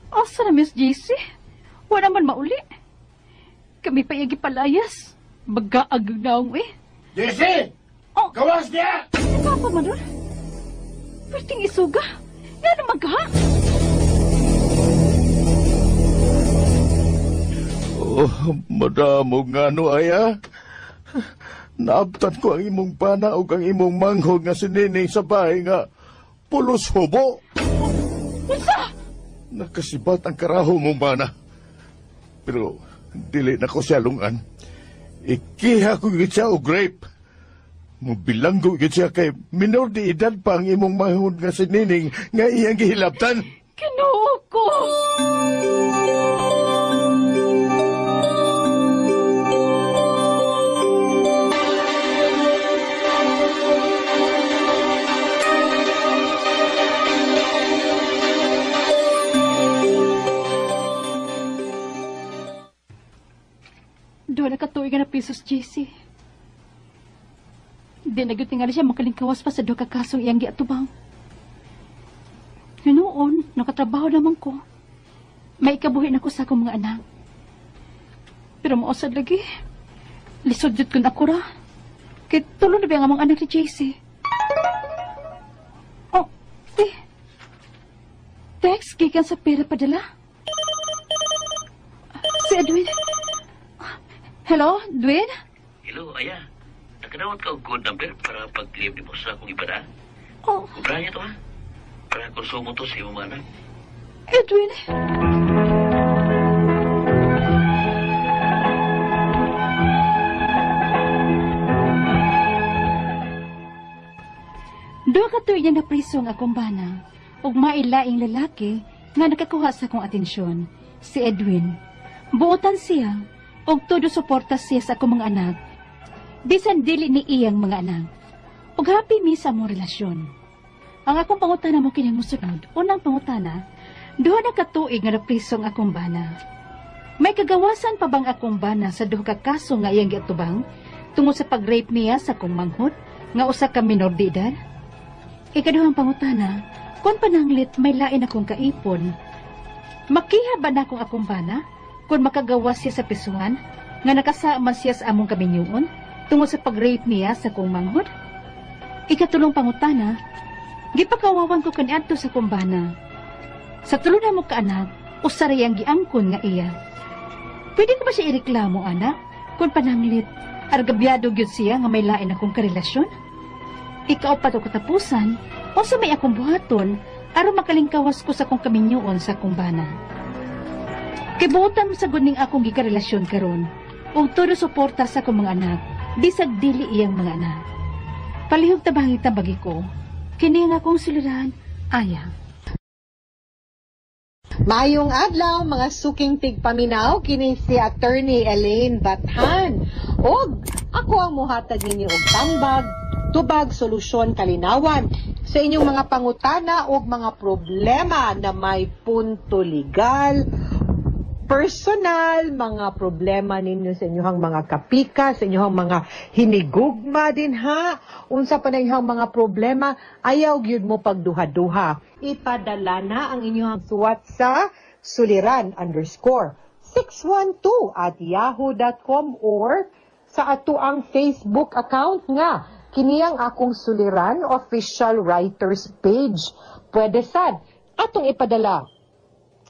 Asa na, Miss JC? Wala man mauli. Kami pa iyang gipalayas. Magaag naong eh. JC! Oh! Gawas niya! Papa man doon. Pwedeng isuga. Nga naman ka? Oh, madamo nga no, aya. Naabtan ko ang imong pana o ang imong manghog nga sinining sa bahay nga pulos hubo. Unsa? Nakasibat ang karaho mong bana. Pero dili na ko siya lungan. Ikiha ko gid siya og grape. Mubilanggo gid siya kay minor di edad pa ang imong manghod nga sinining nga iyang gihilabtan. Kinuo ko! Doon na katuig na pesos, JC. Di na gyud tingali siya makalingkawas pa sa duha ka kasong iyang giatubang. Noon, nakatrabaho naman ko. May ikabuhi na ko sa akong mga anak. Pero mausad lagi. Lisod jud kun ako ra. Kay tulo na ba ang among anak ni JC? Oh, eh. Text gikan sa pera padala. Si Edwin. Hello, Dwayne? Hello, Aya. Nakadawat ka og code number para pag-claim mo sa akong ipada. Oh. Kubrahan niya to, ha? Para konsumo to sa imong anak. Edwin. Duha ka tuig niya napriso ang akong bana ug mailaing lalaki nga nakakuha sa akong atensyon, si Edwin. Buotan siya og todo suporta siya sa akong mga anak. Bisan dili ni iyang mga anak. Ug happy mi sa among relasyon. Ang akong pangutana mo kining mosunod. Unang pangutana, duha na ka tuig nga napriso ang akong bana. May kagawasan pa bang akong bana sa duha ka kaso nga iyang giatubang tungod sa pag-rape niya sa akong manghod nga usa ka minor de edad? Ikaduhang pangutana, kung pananglit may lain akong kaipon, makiha ba na akong akong bana kung makagawas siya sa pisuhan nga nakasama siya sa among kaminyuon tungod sa pag-rape niya sa akong manghod? Ikatulong pangutana, gipakawawan ko kaniadto sa akong bana. Sa tulo na mo kaanak, usa ra ang giangkon nga iya. Pwede ko ba siya ireklamo, anak? Kung pananglit, argabyado gyud siya nga may lain akong karelasyon? Ikaapat o katapusan, unsa may akong buhaton aron makalingkawas ko sa akong kaminyuon sa akong bana. Kay buotan mo sa ning akong gikarelasyon karon, ug todo suporta sa akong mga anak, bisag dili iyang mga anak. Palihog tabangi tabagi ko, kini ang akong suliran, Aya. Maayong adlaw mga suking tigpaminaw, kini si Attorney Elaine Bathan. Og ako ang muhatag ninyo og tambag, tubag, solusyon, kalinawan sa inyong mga pangutana og mga problema na may punto legal, personal, mga problema ninyo sa inyong mga kapika, sa inyong mga hinigugma din ha. Unsa pa na inyong mga problema, ayaw gyud mo pagduha-duha. Ipadala na ang inyong suwat sa suliran_612@yahoo.com or sa ato ang Facebook account nga kiniyang akong Suliran Official Writers Page. Pwede sad atong ipadala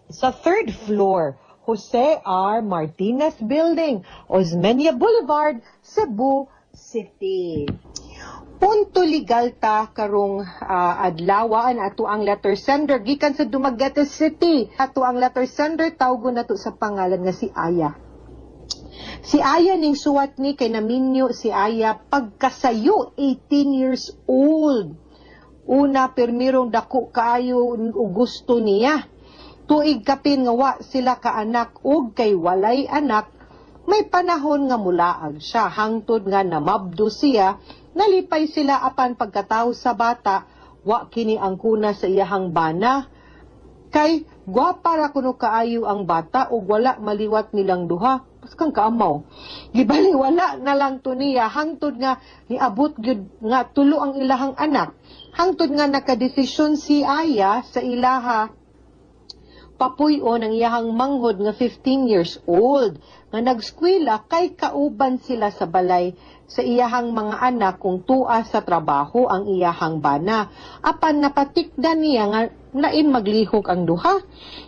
sa third floor, Jose R. Martinez Building, Osmeña Boulevard, Cebu City. Punto legal ta karong adlawaan ato ang letter sender gikan sa Dumaguete City. Ato ang letter sender tawgon nato sa pangalan nga si Aya. Si Aya ning suwat ni kay naminyo si Aya pagkasayo, 18 years old. Una, permirong dako kaayo og gusto niya. Tuig kapin nga wa sila kaanak og kay walay anak, may panahon nga mulaag siya hangtod nga namabdo siya, nalipay sila apan pagkatawo sa bata, wa kini ang kuna sa iyahang bana. Kay gwapa ra kuno kaayo ang bata ug wala maliwat nilang duha. Pas kang kaamaw. Gibali wala na lang to niya hangtod nga niabot gyud nga tulo ang ilahang anak. Hangtod nga nakadesisyon si Aya sa ilaha papuy-on ang iyahang manghod nga 15 years old nga nagskwela kay kauban sila sa balay sa iyahang mga anak kung tua sa trabaho ang iyahang bana. Apan napatikdan niya nga lain maglihok ang duha.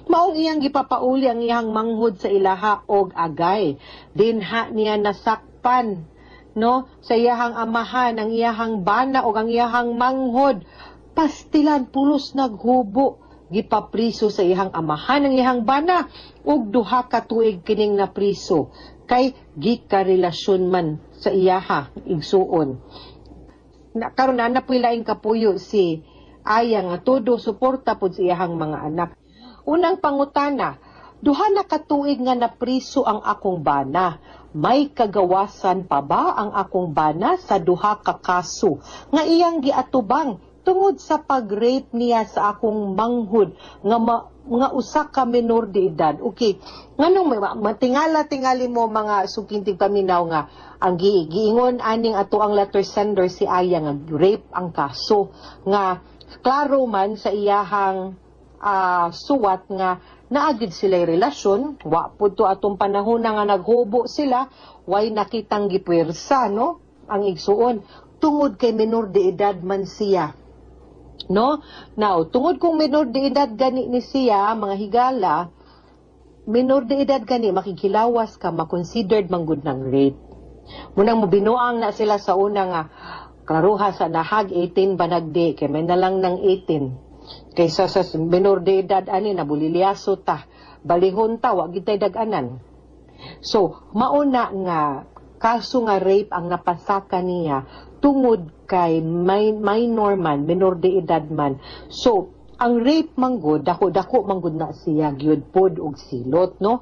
Maong iyang gipapauli ang iyahang manghod sa ilaha og agay. Dinha niya nasakpan, no, sa iyahang amahan ang iyahang bana og ang iyahang manghod. Pastilan pulos naghubo, gipapriso sa iyahang amahan ang iyahang bana ug 2 ka tuig kining napriso kay gikarelasyon man sa iyaha igsuon. Na karon na puy laing kapuyo si Aya nga todo suporta pud sa iyahang mga anak. Unang pangutana, 2 na ka tuig nga napriso ang akong bana. May kagawasan pa ba ang akong bana sa 2 ka kaso nga iyang giatubang tungod sa pag-rape niya sa akong manghod nga nga usa ka menor de edad? Okay, nganong may matingala-tingali mo mga sukintig paminaw nga ang giingon aning ato ang letter sender si Aya nga rape ang kaso, nga klaro man sa iyahang suwat nga naagid sila'y relasyon, wa pud to atong panahon na nga naghubo sila, way nakitang gipuwersa, no, ang igsuon tungod kay menor de edad man siya, no? Now, tungod kung menor de edad gani ni siya, mga higala, menor de edad gani, makikilawas ka, makonsidered manggod ng rape. Munang mobinuang na sila sa una nga klaruha sa nahag 18 banagdi, kay may na lang ng 18. Kaysa sa menor de edad ani nabulilyaso ta, balihon ta, wa gid tay dag-anan. So, mauna nga kaso nga rape ang napasaka niya tungod kay minor man, menor de edad man. So, ang rape manggod, dako-dako manggod na siya gyud pod og silot, no?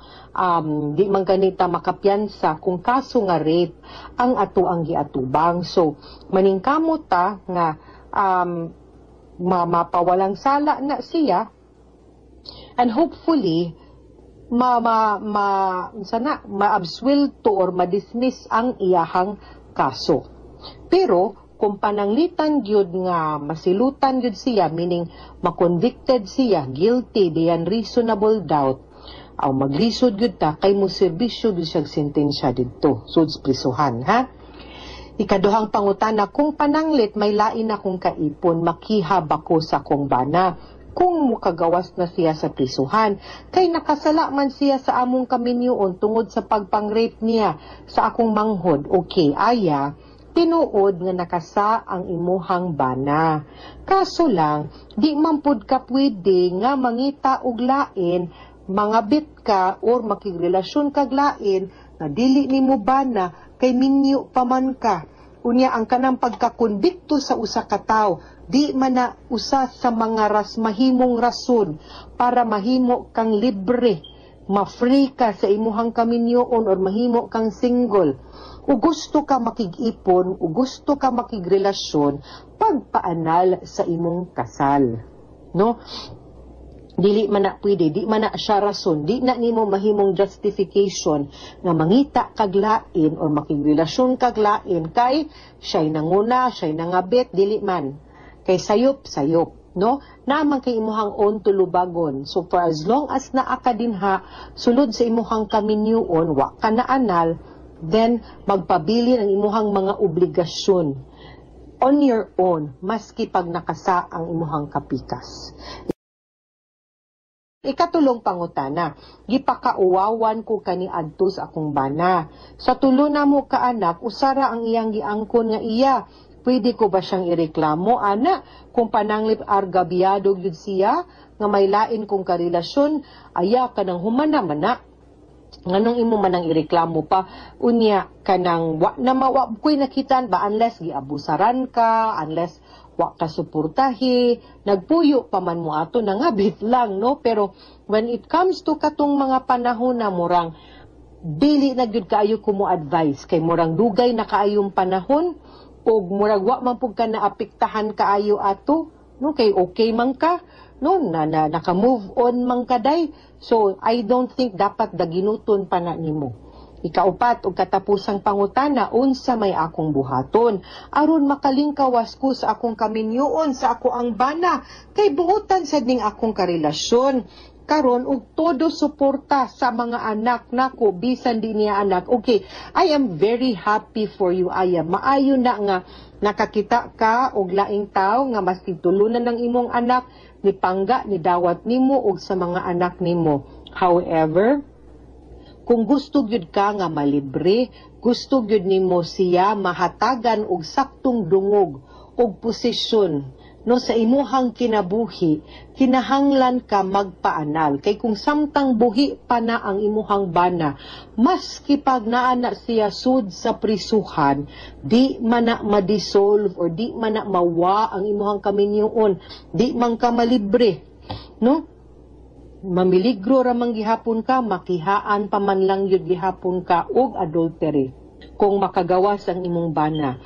Di man ganita makapiyansa kung kaso nga rape ang ato ang giatubang. So, maningkamot ta nga mapawalang sala na siya and hopefully ma ma ma sana maabswelto or madismiss ang iyahang kaso. Pero kung pananglitan gyud nga masilutan gyud siya, meaning makonvicted siya, guilty beyond reasonable doubt, aw maglisod gyud ta kay mo serbisyo gyud siyag sentensya didto sud prisuhan, ha. Ikaduhang pangutana, kung pananglit may lain akong kaipon, makiha ba ko sa akong bana kung mukagawas na siya sa prisuhan? Kay nakasala man siya sa among kaminyoon tungod sa pagpang-rape niya sa akong manghod. Okay, Aya, tinuod nga nakasa ang imuhang bana. Kaso lang, di man pud ka pwede nga mangita og lain, mangabit ka or makigrelasyon kag lain nga dili nimo bana kay minyo pa man ka. Unya ang kanang pagkakondikto sa usa ka tawo, di man na usa sa mga mahimong rason para mahimo kang libre, ma-free ka sa imuhang kaminyoon or mahimo kang single. O gusto ka makig-ipon, o gusto ka makigrelasyon, pagpaanal sa imong kasal. No? Dili man na pwede, di man na siya rason, di na nimo mahimong justification nga mangita kag lain or makigrelasyon kag lain kay siya'y nanguna, siya'y nangabit, dili man. Kay sayop, sayop, no? Naman kay imuhang own tulubagon. So for as long as naa ka dinha, sulod sa imuhang kaminyuon, wa ka na anal, then magpabilin ang imuhang mga obligasyon on your own, maski pag nakasa ang imuhang kapikas. Ikatulong pangutana, gipakauwawan ko kaniadto sa akong bana. Sa tulo na mo kaanak, usara ang iyang giangkon nga iya. Pwede ko ba siyang ireklamo, ana? Kung pananglip argabiyado gyud siya, nga may lain kong karelasyon, aya ka ng humana mana. Nganong imo man ang ireklamo pa, unya kanang wa na mawa ko'y nakitaan ba, unless giabusaran ka, unless wa ka suportahi, nagpuyo pa man mo ato nangabit lang, no? Pero when it comes to katong mga panahon na murang dili na gyud kaayo ko mo advice kay murang dugay na kaayong panahon og murag wa man pud ka naapektahan kaayo ato, no? Kay okay man ka, no, na naka-move on man ka day. So I don't think dapat daginuton pa na nimo. Ikaupat og katapusang pangutana, unsa may akong buhaton aron makalingkawas ko sa akong kaminyoon sa ako ang bana, kay buotan sad ning akong karelasyon karon og todo suporta sa mga anak nako bisan di niya anak. Okay, I am very happy for you, Aya. Maayo na nga nakakita ka og laing tawo nga mas titulunan ng imong anak, ni pangga ni dawat nimo og sa mga anak nimo. However, kung gusto gyud ka nga malibre, gusto gyud nimo siya mahatagan og saktong dungog og posisyon, no, sa imuhang kinabuhi, kinahanglan ka magpaanal. Kay kung samtang buhi pa na ang imuhang bana, maski pag naa na siya sud sa prisuhan, di man na ma-dissolve or di man na mawa ang imuhang kaminyoon, di man ka malibre, no? Mamiligro ra man gihapon ka, makihaan pa man lang yun gihapon ka og adultery kung makagawas ang imong bana.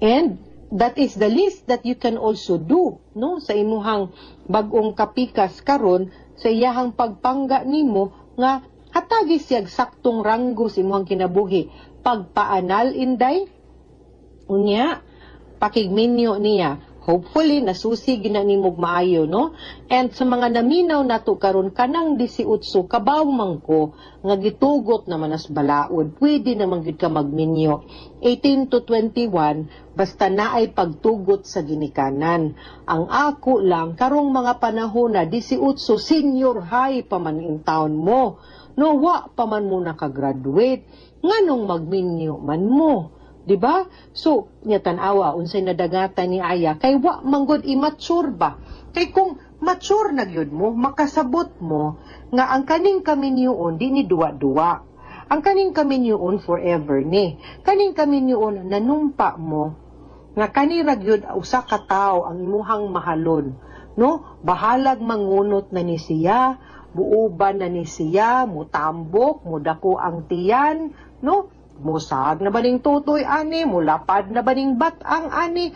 And that is the least that you can also do, no, sa imuhang bag-ong kapikas karon, sa iyahang pagpangga nimo nga hatagi siyag saktong ranggo sa imuhang kinabuhi. Pagpaanal inday, unya pakigminyo niya. Hopefully nasusi gina nimog maayo, no? And sa mga naminaw nato karon kanang 18, kabaw man ko nga gitugot naman as balaod, pwede naman gyud ka magminyo. 18 to 21 basta naay pagtugot sa ginikanan. Ang ako lang karong mga panahon na 18, senior high pa man in town mo, no, wa pa man mo nakagraduate, nganong magminyo man mo? Diba? So, nya tan-awa unsay nadagatan ni Aya kay wa manggod immature ba. Kay kung mature na gyud mo, makasabot mo nga ang kaning kaminyoon di ni duwa-duwa. Ang kaning kaminyoon forever ni. Kaning kaminyoon nanumpa mo nga kanira gyud usa ka tawo ang imuhang mahalon, no? Bahalag mangunot na ni siya, buuban na ni siya, mutambok, mudako ang tiyan, no? Musag na ba ning tutoy ani, mulapad na ba ning batang ani,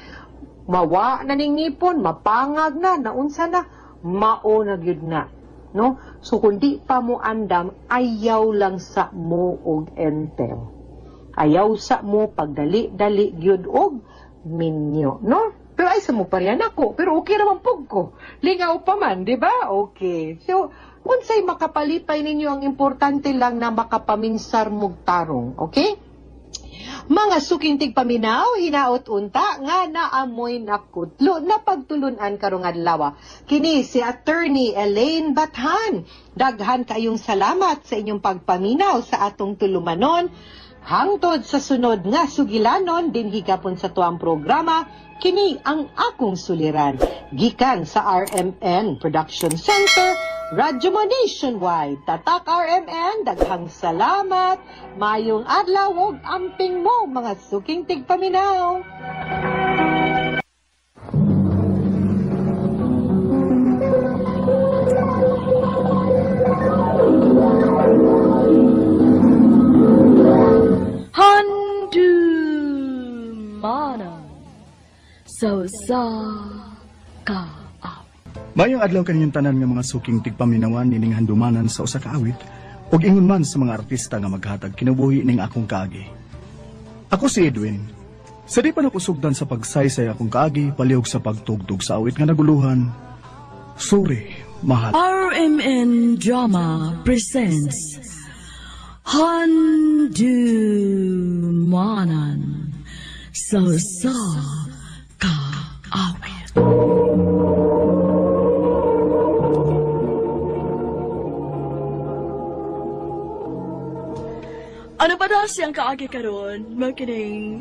mawa na ning ngipon, mapangag na, naunsa na, mao na gyud na, no? So kung di pa mo andam, ayaw lang sa mo og enter. Ayaw sa mo pagdali-dali gyud og minyo, no? Pero ay sa mo parehan ako, pero okay ra man pug ko. Lingaw pa man, di ba? Okay. So, unsay makapalipay ninyo, ang importante lang na makapaminsar mog tarong, okay? Mga suking tigpaminaw, hinaot unta nga naamoy nakutlo na pagtulunan karong adlaw. Kini si Attorney Elaine Bathan. Daghan kayong salamat sa inyong pagpaminaw sa atong tulumanon. Hangtod sa sunod nga sugilanon dinhi gapon sa tuang programa, kini ang akong suliran. Gikan sa RMN Production Center, Radyo Mo Nationwide. Tatak RMN, daghang salamat. Mayong adlaw ug amping mo mga suking tigpaminaw. Handumanan sa usa ka awit. Mayong adlaw kaninyong tanan nga mga suking tigpaminawan nining handumanan sa usa ka awit ug ingon man sa mga artista nga maghatag kinabuhi ning akong kaagi. Ako si Edwin. Sa di pa nakusugdan sa pagsaysay akong kaagi, palihog sa pagtugtog sa awit nga naguluhan. Sorry, mahal. RMN Drama presents Handumanan sa usa ka awit. Ano pa daw siyang kaagi karon? Makining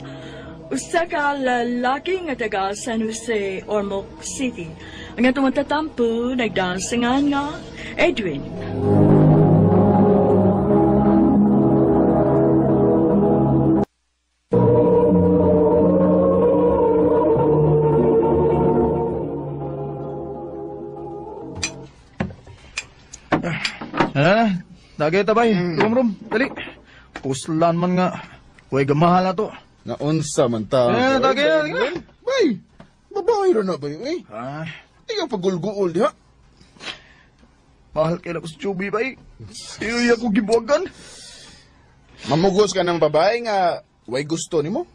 usa ka lalaki nga taga San Jose, Ormoc City. Ang atong tatampo nagdasingan nga Edwin. Dagay ta bay. Rum dali. Puslan man nga. Way gamahal na to. Naunsa man ta. Eh, dagay. Bay, babae ra na bay eh. Ah. Ikaw pagulguol diha. Mahal kay na ko si Chubby bay. Iyo ako gibuwagan. Mamugos ka ng babae nga way gusto nimo.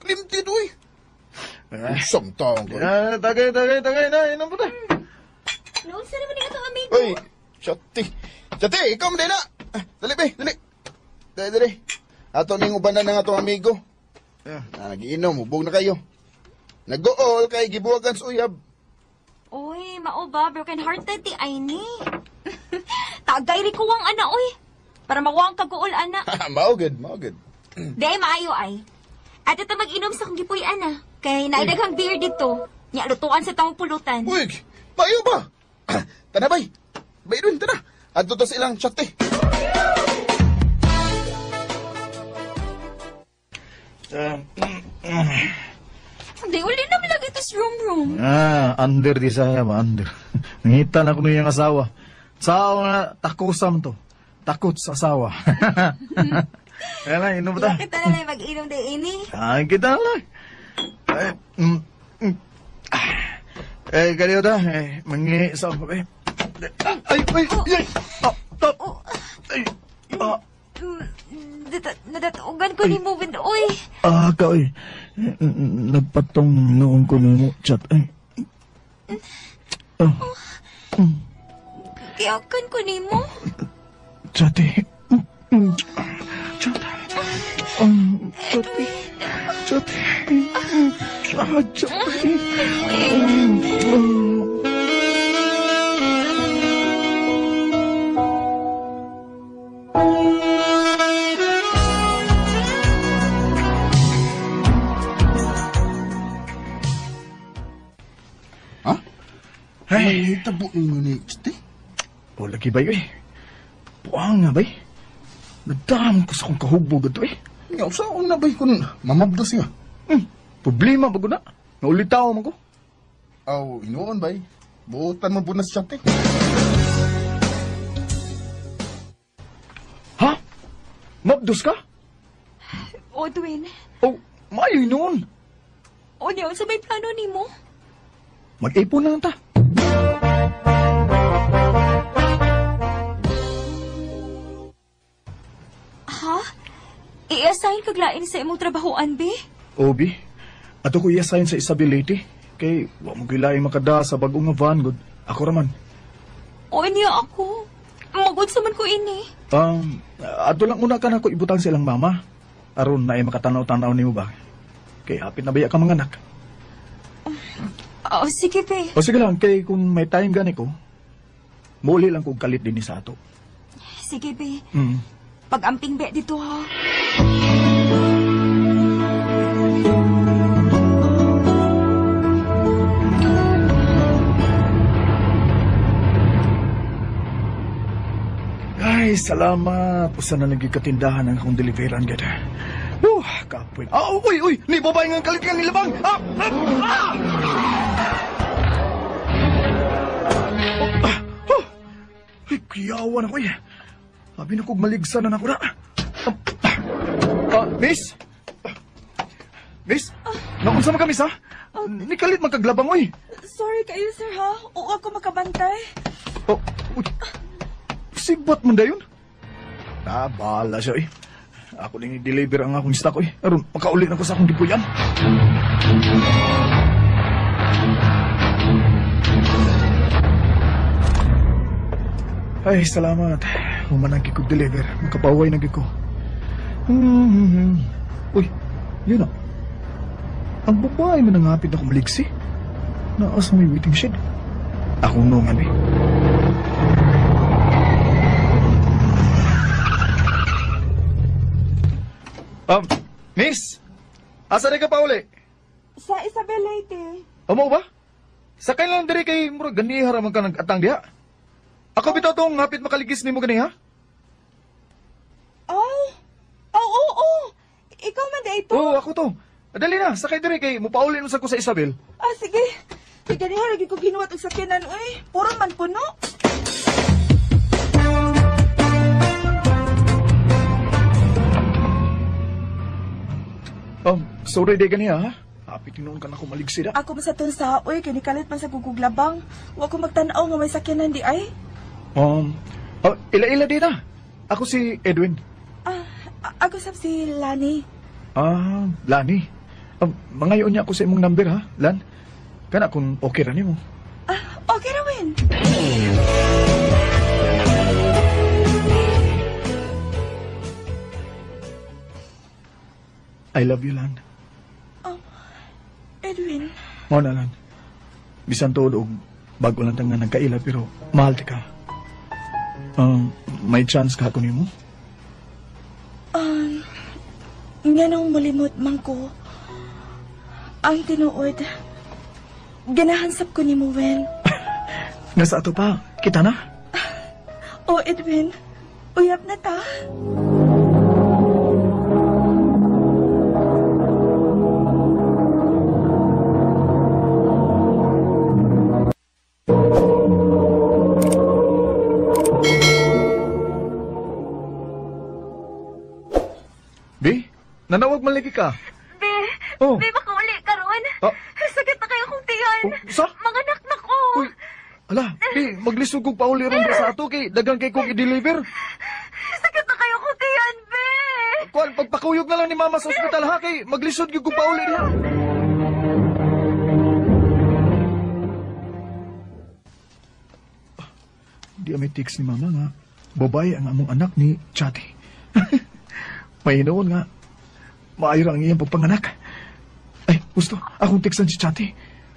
Klimti uy. Usang taong ko. Ah, tagay na. Inom pa ta. Noon sa naman itong amigo. Uy, Chati. Chati, ikaw man na. Dali, be, dali. Dali, dali. Ato ning ubanan ng atong amigo. Ah, nagiinom, hubog na kayo. Nag-gool kay gibuwagan sa uyab. Uy, mao ba? Broken hearted di ay ni. Tagay rin ko ang ana, uy. Para makuha ang kaguol, ana. Mao gud, mao gud. Di ay maayo ay. At ito mag-inom sa kong gipuy, ana. Kay naidaghang beer dito. Nya lutuan sa taong pulutan. Uy, maayo ba? Tana bay. Bay dun, tana. Adto ta sa ilang chate. Hindi, uli naman lagi ito sa room. Ah, under di saya ba, under. Nangita na ko niyang asawa. Sao na, takusam to. Takot sa asawa. Kaya lang, inom ta. Kita na lang mag-inom din, ini. Ay, kita na lang. Eh, kaliyo ta. Eh, mangi sa ako. Eh. Ay, ay, ay. Ah, ay, ah. Nadatugan ko ni mo, uy. Ah, ka, uy. Nagpatong noong ko nimo, chat. Ay. Oh. Kiyakan ko ni mo. Chat, eh. Chat. Chat. Chat. Ah, chat. Ay, tabo ninyo ni Chate. O, lagi ba yun eh? Buang nga ba eh? Nadam ko sa akong kahugbog ito eh. Nga, saan na ba kung mamabdo siya? Problema ba ko na? Naulitaw man ko. Aw, inuon ba eh? Buutan mo po na si Chate. Ha? Mabdos ka? O, Dwayne. O, maayo inuon. O, niya, sa may plano ni mo? Mag-ipon na lang ta. Ha? I-assign kaglain sa imong trabahoan, be? Obi, ato ko i-assign sa Isabel Leyte. Kay, wa mo gilaing makada sa bag-o nga van, good. Ako raman. O, niya ako. Magod sa man ko ini. Ato lang una ka na ko ibutang silang mama. Aron na ay makatanaw-tanaw nimo ba? Kay, hapit na baya ka mga anak. Oh, sige, be. O sige lang, kay kung may time gani ko, muli lang kong kalit din sa ato. Sige, be. Pag-amping be dito, ha? Ay, salamat. Usa na lagi katindahan ang akong deliveran, gada. Kapoy. Ah, uy, uy! Ni babae nga kalit nga nilabang! Ah! Ah! Ah! Oh, ah! Ay, kuyawan ako eh. Sabi na kong maligsan na ako na. Miss? Miss? Naunsa man ka, miss, ha? Nikalit magkaglabang, oy. Sorry kayo, sir, ha? Oo ako makabantay. Oh, uy. Sibat man dayon. Ah, bahala siya, eh. Ako lang i-deliver ang akong stock, eh. Aron, makauli na ko sa akong gipuyan. Ay, salamat. Humanagi kong deliver. Makapaway na ko. Uy, yun na. Ang babae man ang hapit na kumaligsi. Naa sa may waiting shed. Akong nungan eh. Miss! Asa na ka pa uli? Sa Isabel Leyte. Amo ba? Sakay lang diri kay murag ganiha ra man ka nag-atang diha. Ako bitaw tong hapit makaligis nimo ganiha. Ay! Oo, oo, oo! Ikaw man di ito? Oo, ako to. Dali na, sakay diri kay mupauli mo sa ko sa Isabel. Ah, sige. Kay ganiha lagi ko ginuwat og sakyanan, uy. Puro man puno. Sorry day ganiya ha. Happy tinuon ka na ako maligsi da. Ako man sa tunsa, oy, kay nikalit man sa guguglabang. Wa ko magtan-aw nga may sakyanan di ay. Ila-ila di na. Ako si Edwin. Ako sab si Lani. Ah, Lani. Mangayon niya ako sa imong number ha, Lan. Kana kung okay ra nimo. Okay ra, Win. I love you, Lan. Edwin. Mao na, Lan. Bisan tuod og bago lang tang nga nagkaila pero mahal ti ka. May chance ka ako nimo? Nganong mulimot man ko. Ang tinuod, ganahan sab ko nimo, Wen. Nga sa ato pa, kita na? Oh, Edwin, uyab na ta. Bi, nanawag man lagi ka. Be, Oh. be, makauli ka ron. Ah. Sakit na kayo kong tiyan. Oh, sa? Mga anak ko. Uy, ala, Bi, maglisod kong pauli ron sa ato kay dagang kay kong i-deliver. Sakit na kayo kong tiyan, be. Kuan, pagpakuyog na lang ni Mama sa ospital ha kay maglisod gyud kong pauli diha. Di may text ni Mama nga, babae ang among anak ni Chati. May hinuon nga, maayo ra ang iyang pagpanganak. Ay, gusto, akong textan si Chati.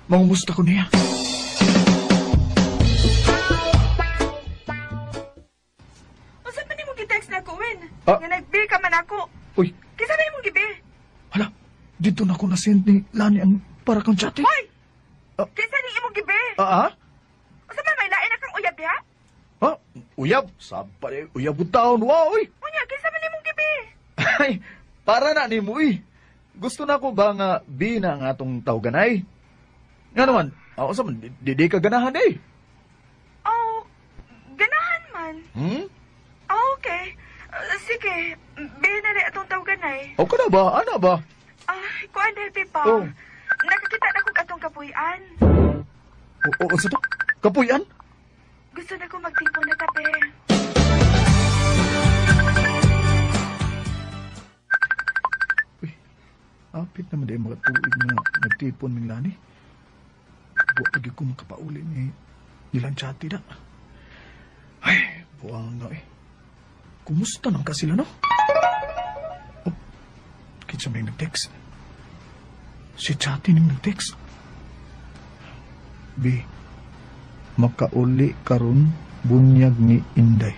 Mangumusta ko niya. Unsa man nimo gi-text na ako, Win? Ah. Nga nag-bill ka man ako. Uy. Kinsa man imong gi-bill? Hala, dito na ako na-send ni Lani ang para kang Chati. Hoy! Kinsa ni imong gi-bill? Ah, ah? Unsa man may lain na kang uyab diha? Ha? Uyab? Sabay, uyab ko taon. Wow, uy! Unya, kinsa man imong gi-bill? Ay, para na ni mo, uy. Gusto na ko ba nga B na ang atong tawganay? Nga naman, ako sa man, di ka ganahan eh. Oh, ganahan man. Hmm? Oh, okay. Sige, B na rin atong tawganay. O ka na ba? Ano ba? Ah, kuan dahil, Pipa. Oh. Nakakita na kong atong kapuy-an. O, sa to? Kapuy-an? Gusto na ko magtipon na kape. Apit naman di mga tuig na nagtipon ming lani. Buwa pag ko makapauli ni nilang chati na. Ay, buwang nga eh. Kumusta nang ka sila, no? Oh, kinsa may nag-text. Si Chati ning nag-text. B, makauli karon bunyag ni Inday.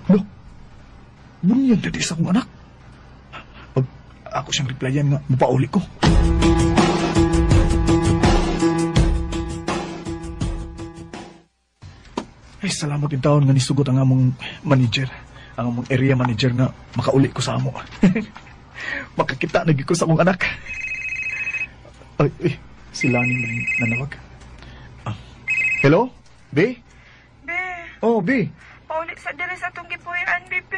Lo, bunyag na di sa akong anak. Pag ako siyang replyan nga, mapauli ko. Ay, salamat yung taon nga nisugot ang among manager. Ang among area manager nga makauli ko sa amo. Makakita na gyud ko sa akong anak. Ay, ay, sila ni nanawag. Ah, hello? B? B. Oh, B. Pauli sa diri sa atong gipuy-an, B.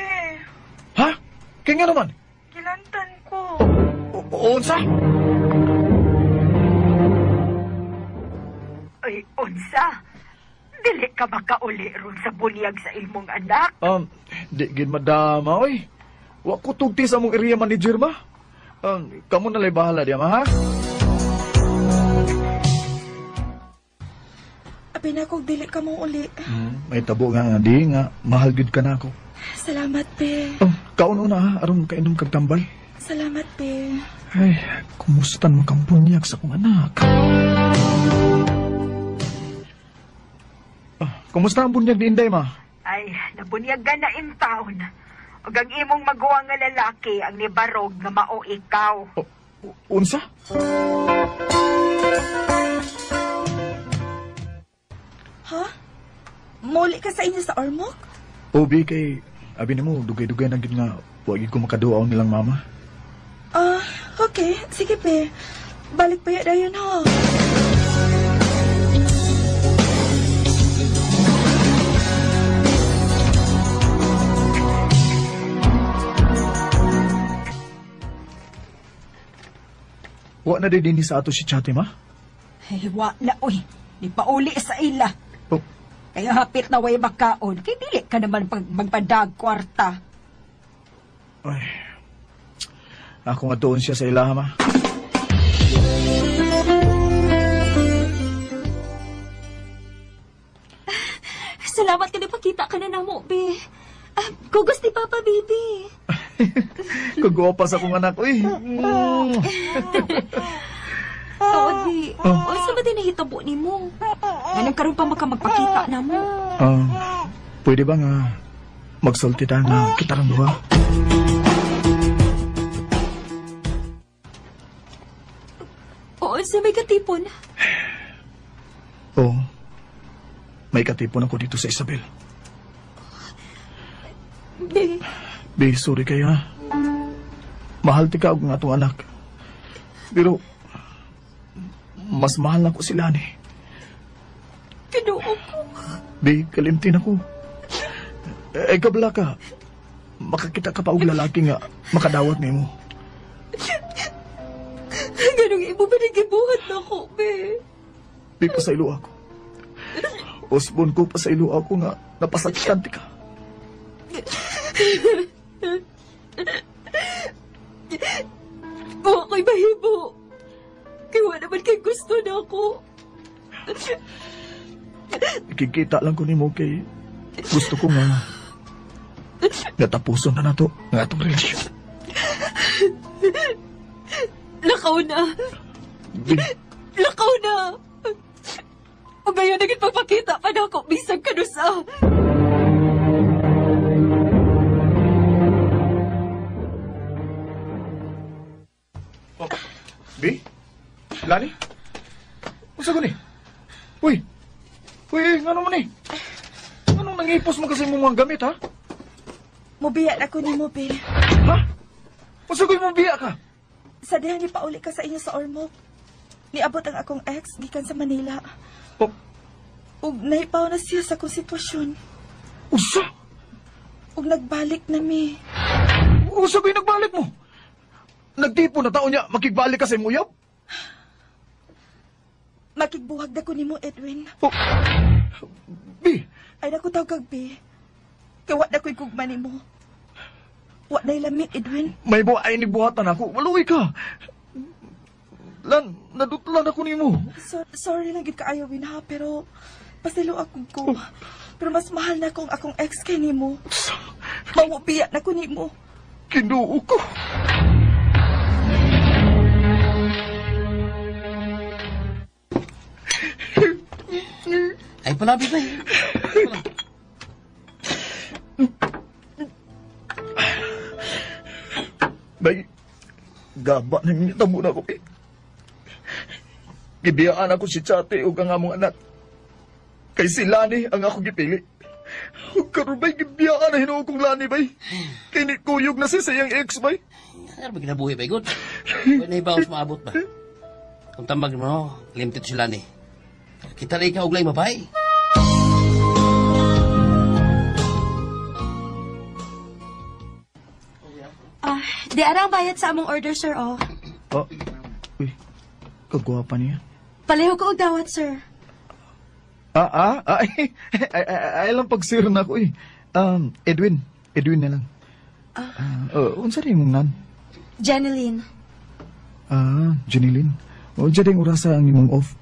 Ha? Kaya nga naman? Gilantan ko. Unsa? Ay, unsa? Dili ka makauli ron sa bunyag sa imong anak? Di gid madama, oy. Wa ko tugti sa among area manager, ma. Kamo na lay bahala diya, ma, ha? Abi na kog dili ka mo uli. May tabo nga nga di nga mahal gid ka na ako. Salamat, be. Kaon una ha, aron kainom kag tambal. Salamat, be. Ay, kumusta man kang bunyag sa akong anak? Ah, kumusta ang bunyag ni Inday, ma? Ay, nabunyagan na in town. Ug ang imong maguwang nga lalaki ang nibarog nga mao ikaw. Unsa? Ha? Muli ka sa inyo sa Ormoc? Obi, kay abi nimo dugay-dugay na gid nga wa gid ko makaduaw nilang mama. Ah, okay. Sige, be. Balik pa ya dayon ha. Wa na din sa ato si Chate, ma? Ay, wa na, uy. Di pauli sa ila. Oh. Kaya hapit na way makaon. Kay dili ka naman magpadag kwarta. Ay, ako nga doon siya sa ila, ma. Salamat ka na pakita ka na namo, be. Kugos ni Papa, baby. Kagwapas akong anak, uy. Tuod, be. Oh. Unsa ba din nahitabo ni mo? Anong karon pa magpakita na mo? Pwede ba nga magsulti ta nga kita rang duha? Oo, sa may katipon. Oo. May katipon ako dito sa Isabel. Be. Be, sorry kayo ha. Mahal ti ka og nga atong anak. Pero, mas mahal na ko sila ni. Kinuo ko. Be, kalimtin ako. Eh, kabla ka. Makakita ka pa og lalaki nga makadawat nimo. Ganong imo ba nagibuhat na ko, be? Be, pasaylo ako. Osbon ko, pasaylo ako nga napasakitan ti ka. Buha ko'y mahibo. Kaya naman kay gusto na ako. Ikikita lang ko nimo kay gusto ko nga natapuson na nato ang atong relasyon. Lakaw na. Be. Lakaw na. O gayon naging pagpakita pa na ako bisag kanusa. Oh, B? Lani? Unsa ko ni? Uy! Uy, ngano man ni? Anong nangipos mo kasi mong mga gamit, ha? Mubiya ako ni mo, Bill. Ha? Unsa ko'y mubiya ka? Sa diha ni pauli ka sa inyo sa Ormoc. Niabot ang akong ex gikan sa Manila. Oh. Ug nahipaw na siya sa akong sitwasyon. Usa? Ug nagbalik na mi. Usa ko'y nagbalik mo? Nagtipo na taon niya, makigbalik ka sa imong uyab? Makigbuhag na ko nimo, Edwin. Oh. B! Ay, naku tawag kag B. Kaya wa na ko'y gugma nimo. Wa na'y lami, Edwin. May buha ay nibuhatan ako. Maluwi ka. Lan, nadutlan ako nimo. Sorry lang gid kaayo, Win, ha? Pero pasilo ako ko. Oh. Pero mas mahal na akong akong ex kay nimo. Mamubiya na ko nimo. Kinuo ko. Ay, palabi ba? Bay, gaba na niya tamo na ko. Gibiyaan ako si Chate o ang among anak. Kay si Lani ang ako gipili. Ug karon bay, gibiyaan na hinuo kong Lani bay. Kay ni kuyog na siya sa iyang ex bay. Ano ba kinabuhi bay, good? Pwede na ibawas maabot ba? Kung tambag mo, limtit si Lani. Kita na ikaw uglay mabay. Di arang bayad sa among order, sir, oh. Oh, uy, kagwapa niya. Paleho ko og dawat, sir. Ay, ay lang pag-sir na ako, eh. Edwin na lang. Unsa rin mong nan? Jeneline. Jeneline. O, dyan yung orasa ang imong off.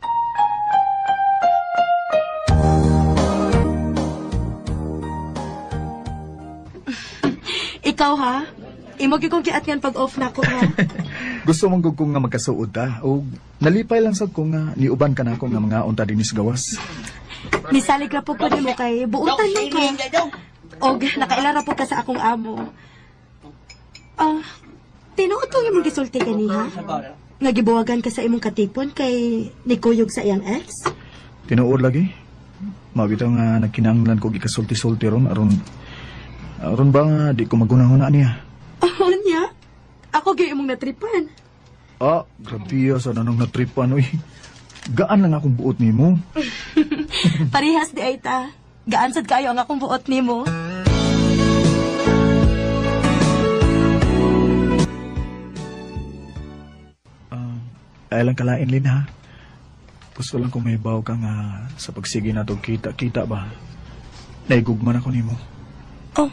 Ikaw, ha? Imo gyud kong giatngan pag-off na ko, ha? Gusto mong gugkong nga magkasuod, ha? O nalipay lang sad ko nga niuban ka na ako nga mga unta dinis gawas. Nisalig ra po ko nimo kay buutan man ka. Og nakaila ra po ka sa akong amo. Tinuod tong imong gisulti kaniha? Nga gibuwagan ka sa imong katipon kay nikuyog sa iyang ex? Tinuod lagi. Mao bitaw nga nagkinahanglan ko gikasulti-sulti ron aron ba nga di ko magunahuna niya. Oh, niya? Ako gyud imong natripan. Grabe sa nanong natripan oy. Gaan lang akong buot nimo. Parehas di ay ta. Gaan sad kayo ang akong buot nimo. Ay lang kalain, Lin, ha? Gusto lang kung may baw ka nga sa pagsige na itong kita-kita ba? Naigugman ako nimo. Oh,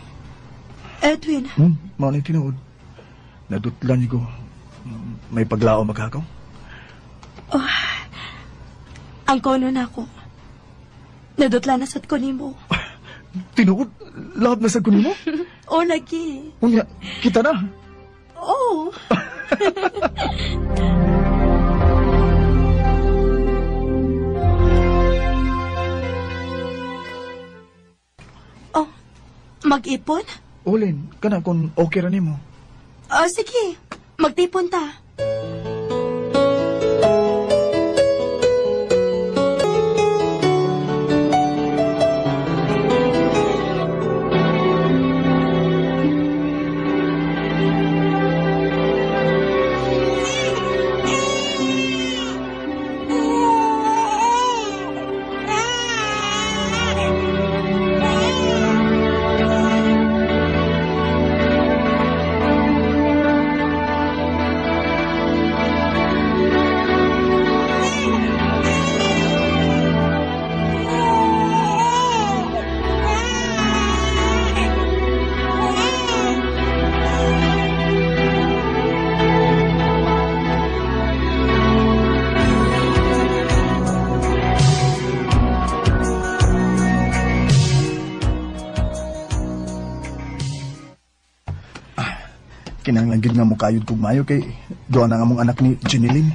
Edwin. Mao ni tinuod. Nadutlan ko. May paglao magkakaw. Oh, ang kono na ako. Nadutlan na sad ko nimo. Tinuod? Love na sad ko nimo? Oh, lagi. Unya, kita na. Oh. Oh, mag-ipon? Ulin, kana kung okay ra nimo. Oh, sige. Magtipon ta. Kinahanglan gid nga mukayod kog maayo kay duha na nga mong anak ni Jeneline.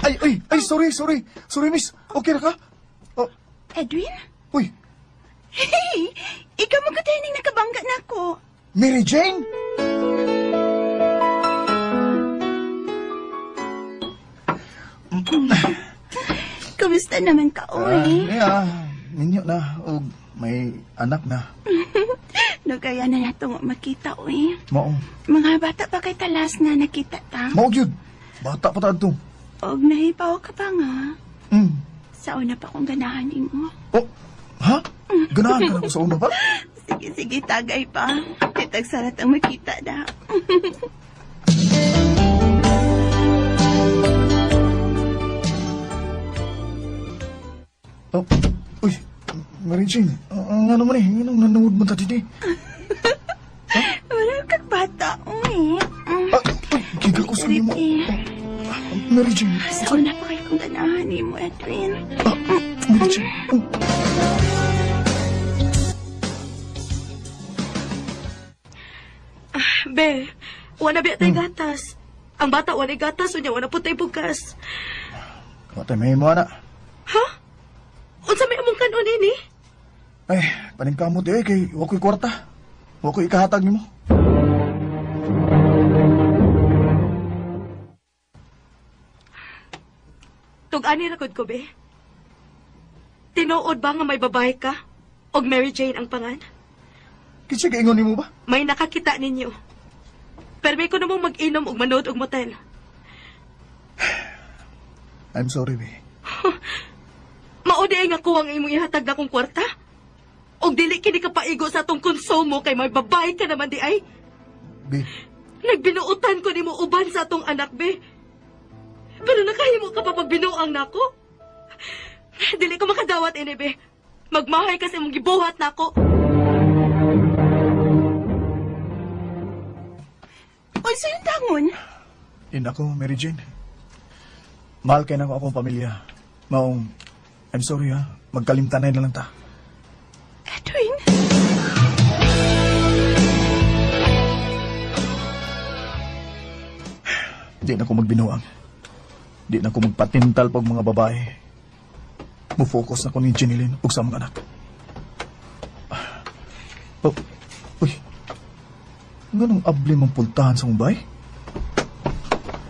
Ay, ay, ay, sorry, sorry. Sorry, miss. Okay ra ka? Oh. Edwin? Uy. Hey, ikaw mo katining nakabangga na ako. Mary Jane? Kumusta naman ka, oy? Yeah, ninyo na. Og may anak na. Nagaya na nato makita, oy. Mao. Mga bata pa kay talas na nakita ta. Mao gyud. Bata pa ta adto. Og nahibaw ka pa nga. Sa una pa kong ganahan nimo. Oh, ha? Ganahan ka na ko sa una pa? Sige, sige, tagay pa. Kitag sarat ang makita da. Oh, uy, Mary Jane, ang ano man eh, anong nanood mo ta dito eh? Wala kag bata, uy. Uy, giga ko sa nimo. Mary Jane. Sa una pa kayo kong ganahan nimo, Edwin. Mary Jane. Be, wala biya tayo gatas. Ang bata wala gatas, unya wala po tayo bugas. Wala tayo may mo, ana. Ha? Unsa may among kanon ini? Ay, paningkamot eh, kay wa ko'y kwarta. Wa ko'y ikahatag nimo. Tug-ani ra gud ko, be. Tinuod ba nga may babae ka? Og Mary Jane ang pangan? Kinsa gaingon nimo ba? May nakakita ninyo. Pero may ko namang mag-inom og manood og motel. I'm sorry, be. Mao di ay nga kuwang imong ihatag na kong kwarta? Og dili kini ka paigo sa atong konsumo kay may babae ka naman di ay. Be. Nagbinuotan ko nimo uban sa atong anak, be. Pero nakahimo ka pa pagbinuang nako. Dili ko makadawat ini, be. Magmahay kasi imong gibuhat nako. Unsa yung dangon? Inako, Mary Jane. Mahal kay nako akong pamilya. Maong, I'm sorry ha. Magkalimtanay na lang ta. Edwin? Di na ko magbinuang. Di na ko magpatintal pag mga babae. Mo-focus na ko ni Jeneline ug sa mga anak. Oh, uy. Nganong abli mong pultahan sa Mumbai?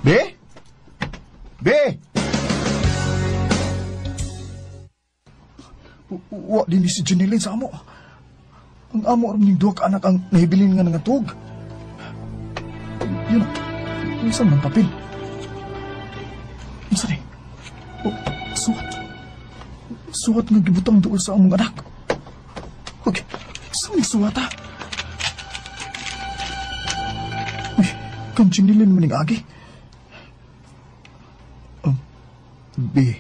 Be? Be? Wa din ni si Jeneline sa amo. Ang amo rin ning duha ka anak ang nahibilin nga nangatug. Yun. Unsa man papel? Unsa ni? Oh, suwat. Suwat nga gibutang duol sa among anak. Okay. Sa ni suwat ha? Uy, kang Jeneline man ning agi. B.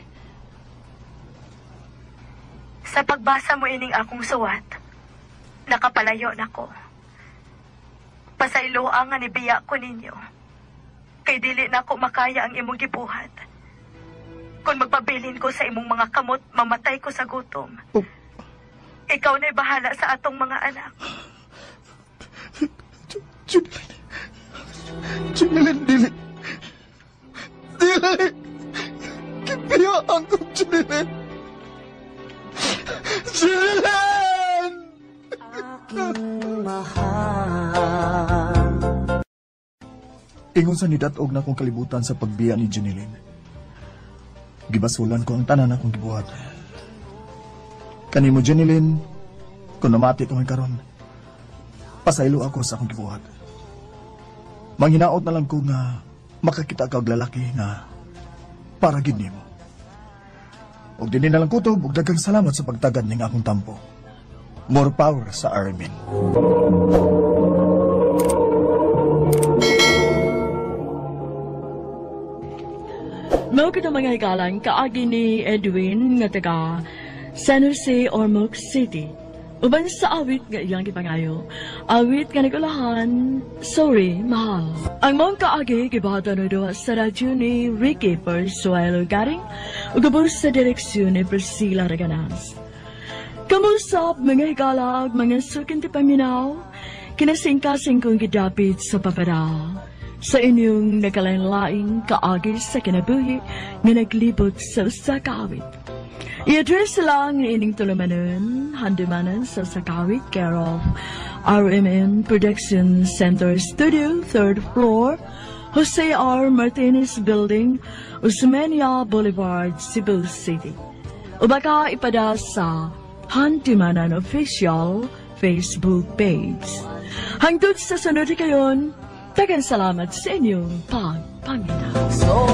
Sa pagbasa mo ining akong suwat, nakapalayo na ko. Pasayloa nga nibiya ko ninyo. Kay dili na ko makaya ang imong gibuhat. Kung magpabilin ko sa imong mga kamot, mamatay ko sa gutom. Ikaw na'y bahala sa atong mga anak. Junelyn, dili. Dili! Kibiyaan ko, Junelyn! Junelyn! Aking mahal. Ingon sa nidatog na akong kalibutan sa pagbiya ni Junelyn. Gibasulan ko ang tanan akong gibuhat. Kanimo, Junelyn, kung namati itong karon, pasaylo ako sa akong gibuhat. Manghinaot na lang ko nga makakita ka og lalaki nga para gid nimo. Og dinhi na lang kutob og daghang salamat sa pagtagad ning akong tampo. More power sa RMN. Mao kita mga higalan kaagi ni Edwin nga taga San Jose, Ormoc City. Uban sa awit nga iyang gipangayo. Awit nga nagulahan, Sorry, Mahal. Ang mong kaagi gibahatan duha sa radyo ni Ricky Persuelo Garing ug ubos sa direksyon ni Priscilla Raganas. Kamusap mga higala ug mga suking ti paminaw, kinasingkasing kong gidapit sa papada sa inyong nagkalain-laing kaagi sa kinabuhi nga naglibot sa usa ka awit. I-address lang ining tulumanon, handumanan sa Sakawit, care of RMN Production Center Studio, 3rd floor, Jose R. Martinez Building, Osmeña Boulevard, Cebu City. O baka ipada sa Handumanan Official Facebook page. Hangtod sa sunod kayon, daghang salamat sa inyong pagpangita. Sorry.